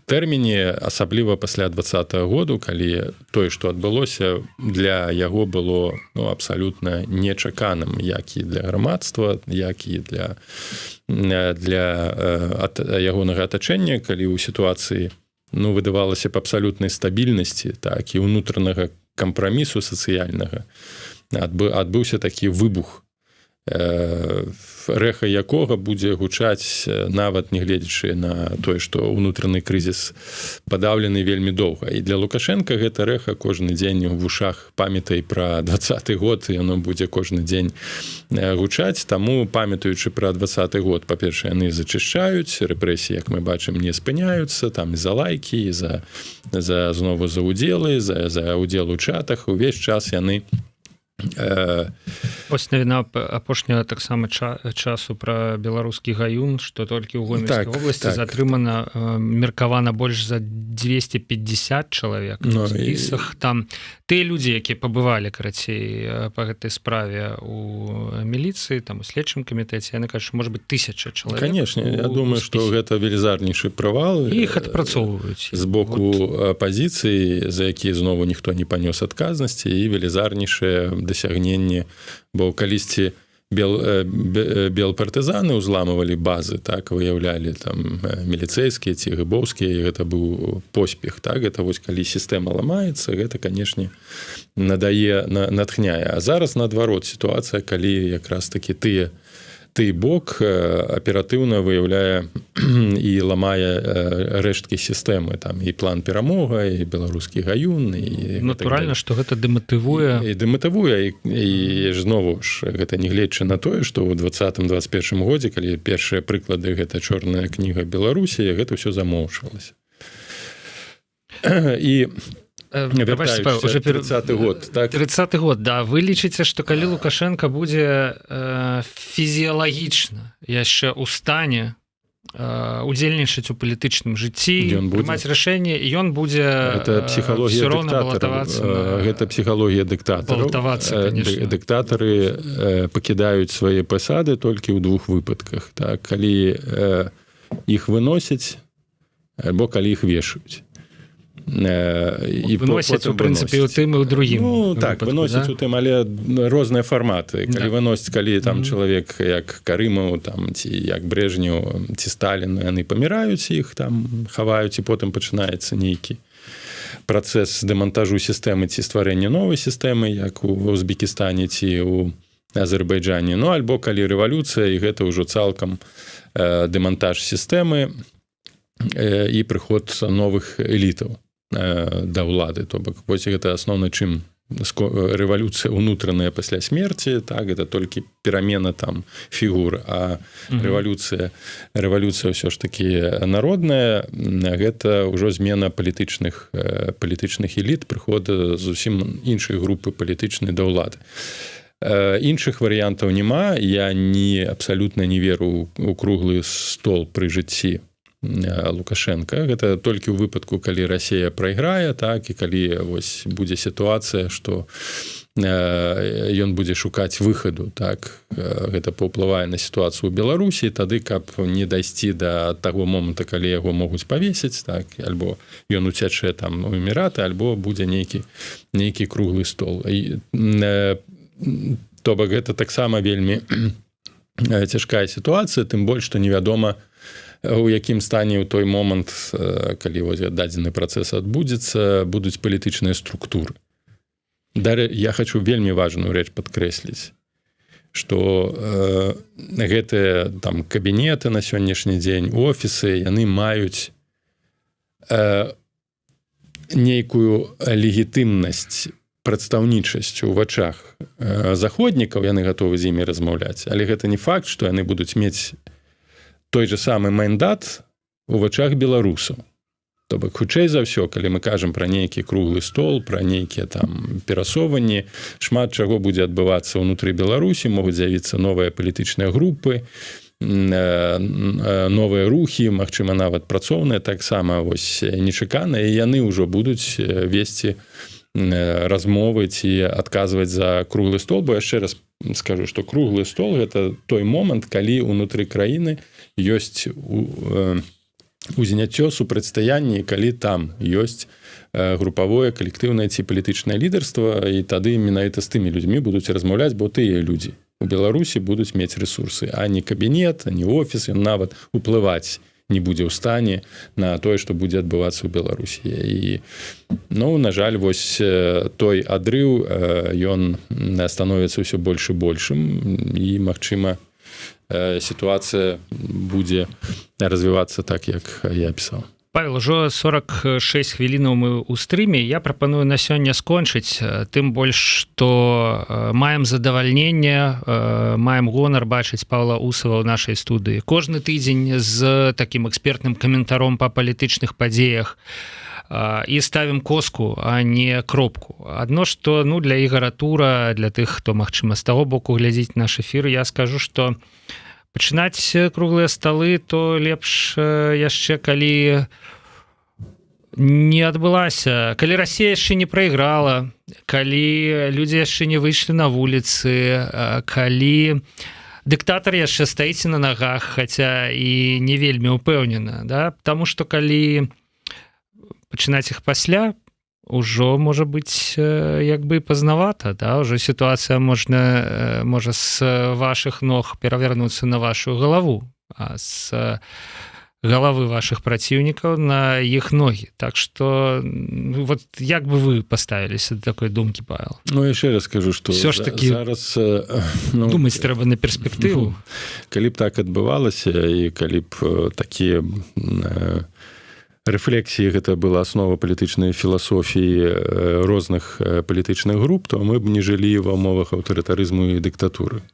тэрміне, асабліва пасля 20-го году, калі тое, што адбылося, для яго было, ну, абсалютна нечаканым, як і для грамадства, як і для ягонага атачэння, калі ў сітуацыі, ну, выдавалася б, абсалютнай стабільнасці, так, і ўнутранага кампрамісу сацыяльнага адбыўся такі выбух, рэха якога будзе гучаць, нават нягледзячы на тое, што ўнутраны крызіс падаўлены вельмі доўга. І для Лукашенко гэта рэха кожны дзень у вушах: «Памятай пра 20-ы год». Яно будзе кожны дзень гучаць. Таму, памятаючы пра 20-ы год, па-першае, яны зачышчаюць, рэпрэсіі, як мы бачым, не спыняюцца там за лайкі, за знову за удзелы, за удзел у чатах, увесь час яны Ось навіна апошняга таксама часу пра беларускі гаюн, что толькі ў Гомельскай области затрымана, меркавана, больш за 250 чалавек. Ну, спісах там тыя людзі, якія пабывалі, карацей, по гэтай справе у міліцыі, там, у следчым камітэце, яны кажуць, может быть, 1000 чалавек. Конечно, я думаю, что гэта велізарнейшы правал Іх адпрацоўваюць з боку вот апазіцыі, за які знову ніхто не панёс адказнасці, і велізарнейшае дасягненне, бо калісьці белпартызаны ўзламывалі базы, так, выяўлялі там міліцэйскія ці гэбоўскія, гэта быў поспех. Так, это вось калі сістэма ламаецца, гэта, канешне, надае натхняе. А зараз наадварот сітуацыя, калі якраз таки ты бок аператыўна выяўляе і ламае рэшткі сістэмы, там і план «Перамога», і беларускі гаюн, і Натуральна, что гэта дэматывуе. І дэматывуе, і знову ж гэта нягледзячы на тое, што ў 20-21 годзе, калі першыя прыклады, гэта чорная кніга Беларусі, гэта ўсё замоўчвалася. І уже 30 год, так. 30 год, да. Вы лічыце, что калі Лукашенко будзе фізіялагічна яшчэ ў стане удзельнічаць у палітычным жыцці, прымаць рашэнне, ён будзе Это псіхалогія на... Гэта псіхалогія дыктатараў. Дыктатары пакідаюць свае пасады толькі ў двух выпадках, так: калі іх выносяць альбо калі іх вешаюць. І выносяць, у прынцыпе, у тым і ў другім. Ну, так, выносяць, да? У тым, але розныя фарматы. Калі выносіць, калі там чалавек, як Карымаў там, ці як Брэжнеў, ці Сталін, яны паміраюць, іх там хаваюць, і потым пачынаецца нейкі працэс дэмантажу сістэмы ці стварэння новай сістэмы, як у Узбекістане ці у Азербайджане. Ну, альбо калі рэвалюцыя, і гэта ўжо цалкам дэмантаж сістэмы і прыход новых элітаў да ўлады. То бок вось гэта асноўна, чым рэвалюцыя унутраная пасля смерти, так, это толькі перамена там фігур, а рэвалюцыя ўсё ж таки народная, гэта ўжо змена палітычных эліт, прыхода зусім іншай групы палітычнай да ўлады. Іншых варыянтаў няма. Я не абсалютна не веру у круглы стол пры жыцці. Лукашенко. Гэта толькі ў выпадку, калі Расія прайграе, так, і калі вось будзе сітуацыя, что ён будзе шукаць выхаду, так, гэта паўплывае на сітуацыю ў Беларусі, тады, каб не дайсці до таго моманта, калі яго могуць павесіць, так, альбо ён уцячэ там у Эміраты, альбо будзе нейкі круглы стол. І, то бок гэта таксама вельмі цяжкая сітуацыя, тым больш што невядома, у якім стане ў той момант, калі вось дадзены працэс адбудзецца, будуць палітычныя структуры. Далее я хочу вельмі важную рэч падкрэсліць, что гэтыя там кабінеты на сённяшні дзень, офісы, яны маюць нейкую легітымнасць, прадстаўнічасць у вачах заходнікаў, яны гатовы з імі размаўляць, але гэта не факт, что яны будуць мець той же самы мандат у вачах беларусаў. То бок, хутчэй за ўсё, калі мы кажам пра нейкі круглы стол, пра нейкія там перасоўванні, шмат чаго будзе адбывацца ўнутры Беларусі, могуць з'явіцца новыя палітычныя групы, новыя рухі, магчыма, нават працоўныя таксама, вось нечаканыя, і яны ўжо будуць весці размовы ці адказваць за круглы стол. Бо яшчэ раз скажу, что круглы стол — гэта той момант, калі унутры краіны ёсць узняццё, супрацьстаянні, калі там ёсць групавое, калектыўнае ці палітычнае лідарства, і тады менавіта з тымі людзьмі будуць размаўляць, бо тыя людзі у Беларусі будуць мець ресурсы, а не кабінет, а не офіс, ён нават уплываць не будзе ў стане на тое, што будзе адбывацца ў Беларусі. І, ну, на жаль, вось той адрыў, ён становіцца ўсё больш і большым, і, магчыма, сітуацыя будзе развівацца так, як я пісаў. Павел, ужо 46 хвілінаў мы ў стрыме. Я прапаную на сёння скончыць, тым больш што маем задавальненне, маем гонар бачыць Павла Усава ў нашай студыі кожны тыдзень з такім экспертным каментаром па палітычных падзеях, і ставім коску, а не кропку. Адно что, ну, для Ігара Тура, для тых, хто, магчыма, з таго боку глядзіць наш эфір, я скажу, что пачынаць круглыя сталы то лепш яшчэ калі не адбылася, калі Расія яшчэ не прайграла, калі людзі яшчэ не выйшлі на вуліцы, калі дыктатар яшчэ стаіць на нагах, хаця і не вельмі упэўнена, да, потому что калі пачынаць іх пасля, ўжо можа быць як бы пазнавата, да, ўжо сітуацыя можа з ваших ног перавярнуцца на вашу галаву, а з галавы ваших праціўнікаў на іх ногі. Так что, ну, вот як бы вы паставіліся до такой думкі, Павел? Ну, яшчэ раз скажу, что Всё ж таки зараз ну, думаць трэба на перспектыву. Ну, калі б так адбывалася і калі б такія рэфлексіі, гэта была аснова палітычнай філасофіі розных палітычных груп, то мы б не жылі ва умовах аўтарытарызму і дыктатуры.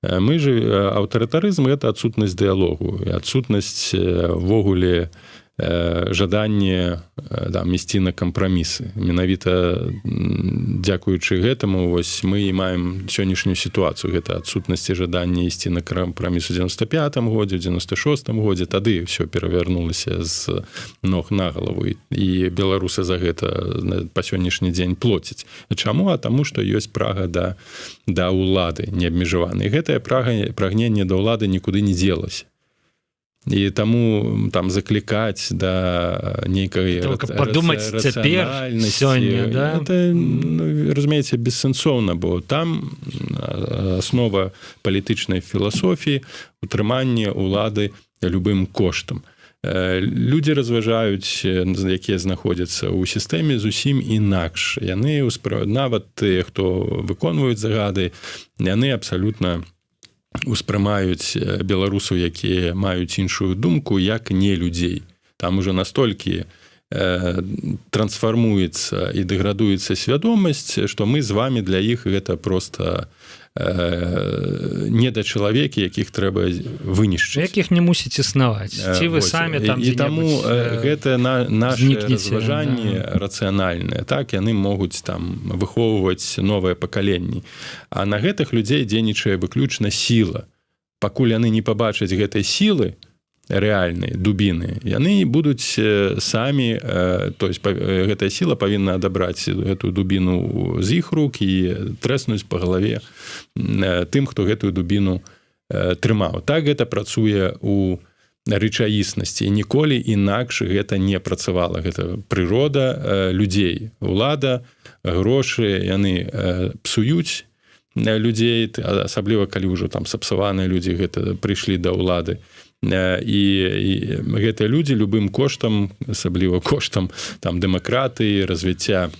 Мы же, аўтарытарызм — это адсутнасць дыялогу і адсутнасць увогуле жаданне там ісці на кампрамісы. Менавіта дзякуючы гэтаму вось мы і маем сённяшнюю сітуацыю, гэта адсутнасці жадання ісці на кампраміс у 95 годзе, 96 годзе. Тады все перавярнулася з ног на галаву, і беларусы за гэта па сённяшні дзень плоціць. Чаму? А таму што ёсць прага да ўлады неабмежаванай. Гэтая прага, прагненне да ўлады нікуды не дзелася, і таму там заклікаць да нейкай падумаць цяпер, сёння, да? Это, ну, разумееце, бессэнсоўна, бо там аснова палітычнай філасофіі — утрыманне улады любым коштам. Людзі разважаюць, якія знаходзяцца ў сістэме, зусім інакш. Яны нават тыя, хто выконваюць загады, яны абсалютна успрымаюць беларусаў, якія маюць іншую думку, як не людзей. Там уже настолькі трансфармуецца і дэградуецца свядомасць, что мы з вами для іх — гэта просто недачалавекі, якіх трэба вынішчыць, якіх не мусіць існаваць, ці вы самі там. І таму гэта на наше разважанне, да, рацыянальнае, так, яны могуць там выхоўваць новае пакаленні, а на гэтых людзей дзейнічае выключна сіла. Пакуль яны не пабачаць гэтай сілы, рэальнай дубіны, яны будуць самі, то есть гэтая сіла павінна адабраць гэтую дубіну з іх рук і трэснуць по галаве тым, хто гэтую дубіну трымаў. Так гэта працуе у рэчаіснасці, ніколі інакш гэта не працавала. Гэта прырода людзей: улада, грошы, яны псуюць людзей, асабліва калі ўжо там сапсаваныя людзі гэта прыйшлі да ўлады. І гэтыя людзі любым коштам, асабліва коштам там дэмакратыі, развіцця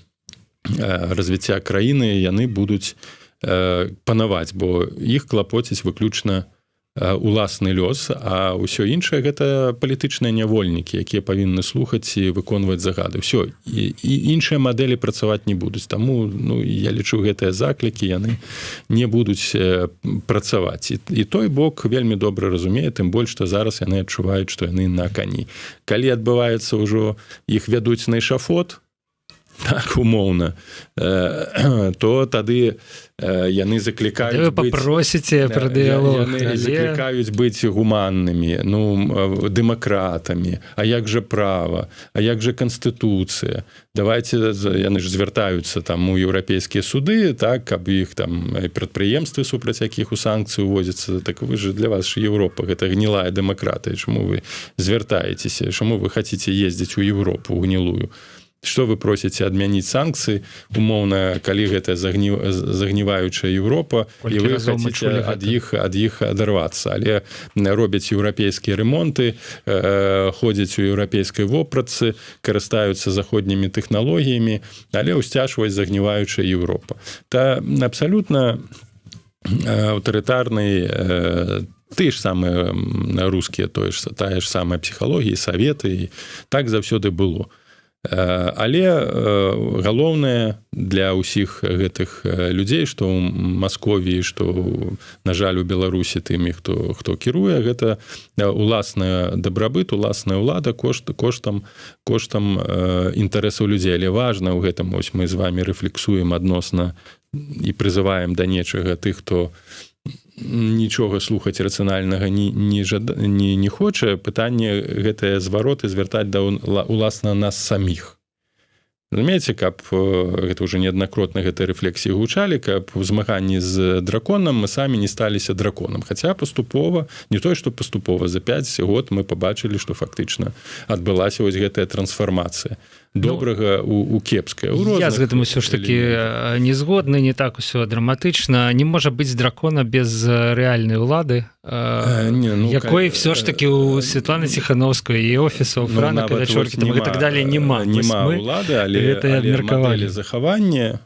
краіны, яны будуць панаваць, бо іх клапоціць выключна уласны лёс, а ўсё іншае — гэта палітычныя нявольнікі, якія павінны слухаць і выконваць загады. Все, і іншыя мадэлі працаваць не будуць. Таму, ну, я лічу, гэтыя заклікі, яны не будуць працаваць. І той бок вельмі добра разумее, тым больш што зараз яны адчуваюць, што яны на кані. Калі адбываецца ўжо, іх вядуць на эшафот, так, умоўна, то тады яны заклікаюць Попросите про дыялог. Заклікаюць быць гуманнымі, ну, дэмакратамі. А як жа права, а як жа канстытуцыя? Давайте, яны ж звяртаюцца там у еўрапейскія суды, так, каб іх там прадпрыемствы, супраць якіх у санкцыі уводзіцца. Так вы же, для вас ж Европа — гэта гнілая дэмакратыя. Чаму вы звяртаецеся, чаму вы хотите ездзіць у Европу гнілую? Что вы просите адмяніць санкцыі, умоўна, калі гэта загніваючая Европа і вы хотите ад іх адарвацца? Але робяць еўрапейскія ремонты, ходзяць у еўрапейскай вопратцы, карыстаюцца заходнімі тэхналогіямі, але ўсцяжваць загніваючая Европа та абсалютна аўтарытарны, ты ж самыя рускія, тое ж, тая ж самая псіхалогія, саветы, так заўсёды было. Але галоўнае для ўсіх гэтых людзей, што ў Масковіі, што, на жаль, у Беларусі тымі, хто кіруе, гэта уласная дабрабыт, уласная ўлада коштам інтарэсаў людзей. Але важна ў гэтым, ось мы з вами рэфлексуем адносна і прызываем да нечага тых, хто нічога слухаць рацыянальнага не хоча. Пытанне гэтыя звароты звяртаць да уласна нас саміх, разумееце, каб гэта, уже неаднакротна гэтай рэфлексіі гучалі, каб у змаганні з драконам мы самі не сталіся драконам. Хаця паступова, не той што паступова, за 5 год мы побачылі, што фактычна адбылася вось гэтая трансфармацыя добрага, ну, у кепскае. Я з гэтым усё ж таки не згодны. Не так усё драматычна. Не можа быць дракона без рэальнай улады, не, ну, якой все ж таки у Светланы Ціхановскай і офісу, ну, Франа і так далее няма. Няма улады, але абмеркавалі захаванне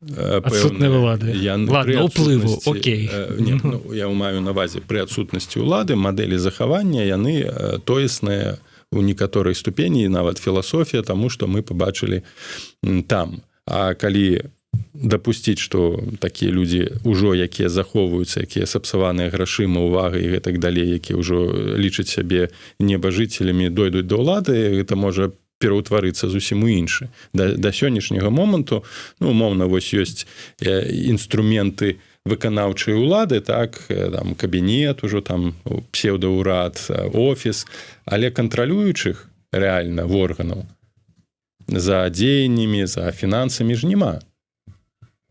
адсутнай улады, я ладно, уплыву, Окей. Не, ну, я маю на ўвазе, пры адсутнасці улады мадэлі захавання, яны тоесныя у некаторай ступені, нават філасофія, тому что мы побачылі там. А калі дапусціць, что такія людзі ўжо, якія захоўваюцца, якія сапсаваныя грашыма, увагай і гэтак далей, якія ўжо лічаць сябе небажыцелямі, дойдуць да ўлады, гэта можа пераўтварыцца зусім у іншы. Да сённяшняга моманту, ну, умоўна, вось ёсць інструменты выканаўчай улады, так, там кабінет ужо, там псевдоўрад, офіс, але кантралюючых рэальна органаў за дзеяннямі, за фінансамі ж няма.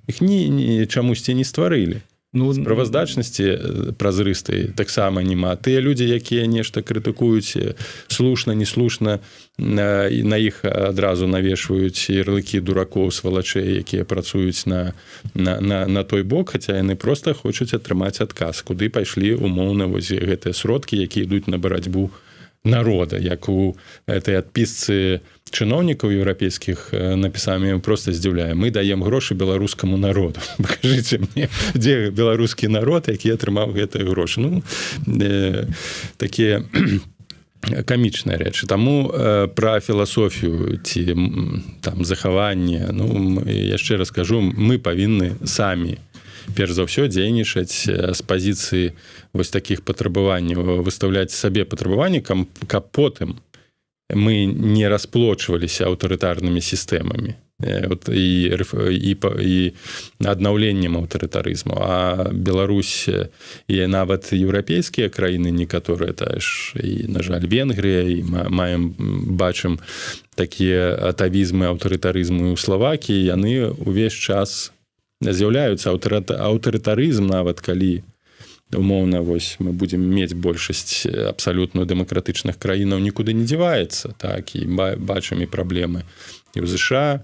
Іх ні чамусьці не стварылі. Ну, справаздачнасці празрыстай таксама няма. Тыя людзі, якія нешта крытыкуюць, слушна, неслушна, і на іх адразу навешваюць ярлыкі дуракоў, свалачэй, якія працуюць на той бок, хаця яны просто хочуць атрымаць адказ, куды пайшлі, умоўна, вось гэтыя сродкі, якія ідуць на барацьбу народа, як у этой адпісцы чыноўнікаў еўрапейскіх напісамі. Просто здзіўляе: «Мы даем грошы беларускаму народу». Покажите мне, дзе беларускі народ, які атрымаў гэтыя грошы? Ну, такія камічныя рэчы. Таму пра філасофію ці там захаванне, ну, яшчэ раз кажу, мы павінны самі перш за ўсё дзейнічаць з пазіцыі вось такіх патрабаванняў, выстаўляць сабе патрабаванні, каб потым мы не расплочваліся аўтарытарнымі сістэмамі. Вот, і аднаўленнем аўтарытарызму. А Беларусь і нават еўрапейскія краіны некаторыя, тая ж і, на жаль, Венгрыя, і маем, бачым такія атавізмы аўтарытарызму ў Славакіі, яны увесь час з'яўляюцца. Аўтарытарызм, нават калі умоўна вось мы будзем мець большасць абсалютную дэмакратычных краінаў, нікуды не дзяваецца. Так, і бачым і праблемы і ў ЗША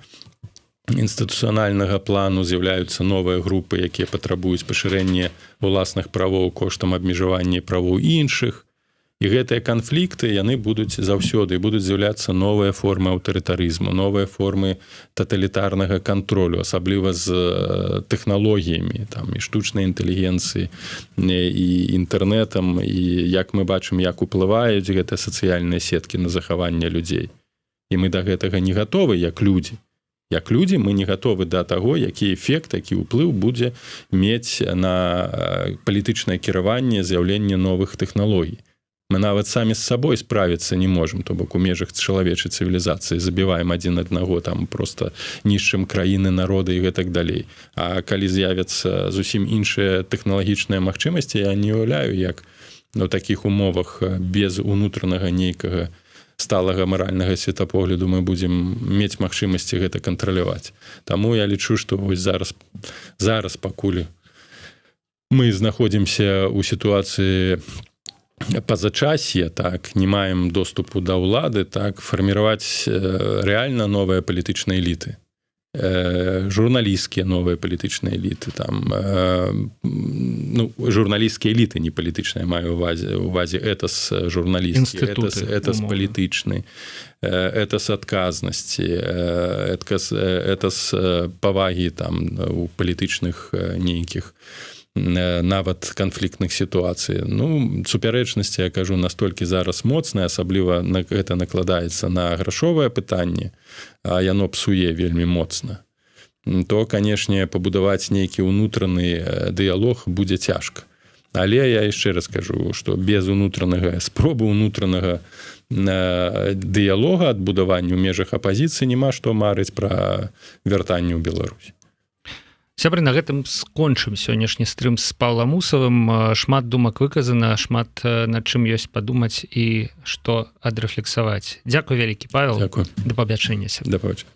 інстытуцыянальнага плану, з'яўляюцца новыя групы, якія патрабуюць пашырэння уласных правоў коштам абмежавання правоў іншых. І гэтыя канфлікты, яны будуць заўсёды, будуць з'яўляцца новыя формы аўтарытарызму, новыя формы таталітарнага кантролю, асабліва з тэхналогіямі там і штучнай інтэлігенцыі, і інтэрнетам, і як мы бачым, як уплываюць гэтыя сацыяльныя сеткі на захаванне людзей. І мы да гэтага не гатовы як людзі. Як людзі мы не гатовы да таго, які эфект, які ўплыў будзе мець на палітычнае кіраванне з'яўленне новых тэхналогій. Мы нават самі з сабой справіцца не можем, то бок у межах чалавечай цывілізацыі забіваем адзін аднаго там, просто нішчым краіны, народы і гэтак далей. А калі з'явяцца зусім іншыя тэхналагічныя магчымасці, я не уяўляю, як у такіх умовах без унутранага нейкага сталага маральнага светапогляду мы будзем мець магчымасці гэта кантраляваць. Таму я лічу, што вось зараз, пакуль мы знаходзімся ў сітуацыі пазачассе, так, не маем доступу да ўлады, так, фарміраваць рэальна новыя палітычныя эліты, журналісцкія новыя палітычныя эліты там, ну, журналісцкія эліты, не палітычныя, маю увазе этас журналіст, этас палітычны, этас адказнасці, этас павагі там у палітычных нейкіх нават канфліктных сітуацый. Ну, супярэчнасці, я кажу, настолькі зараз моцная, асабліва на гэта накладаецца на грашовае пытанне, а яно псуе вельмі моцна, то, канешне, пабудаваць нейкі ўнутраны дыялог будзе цяжка. Але я яшчэ раз кажу, что без унутранага спробы унутранага дыялога, адбудавання ў межах апазіцыі няма што марыць пра вяртанне ў Беларусь. Сябры, на гэтым скончым сённяшні стрым з Паўлам Усавым. Шмат думак выказана, шмат над чым ёсць падумаць і што адрэфлексаваць. Дзякуй вялікі, Павел. Дякую. Да пабачэння. Да пабачэння.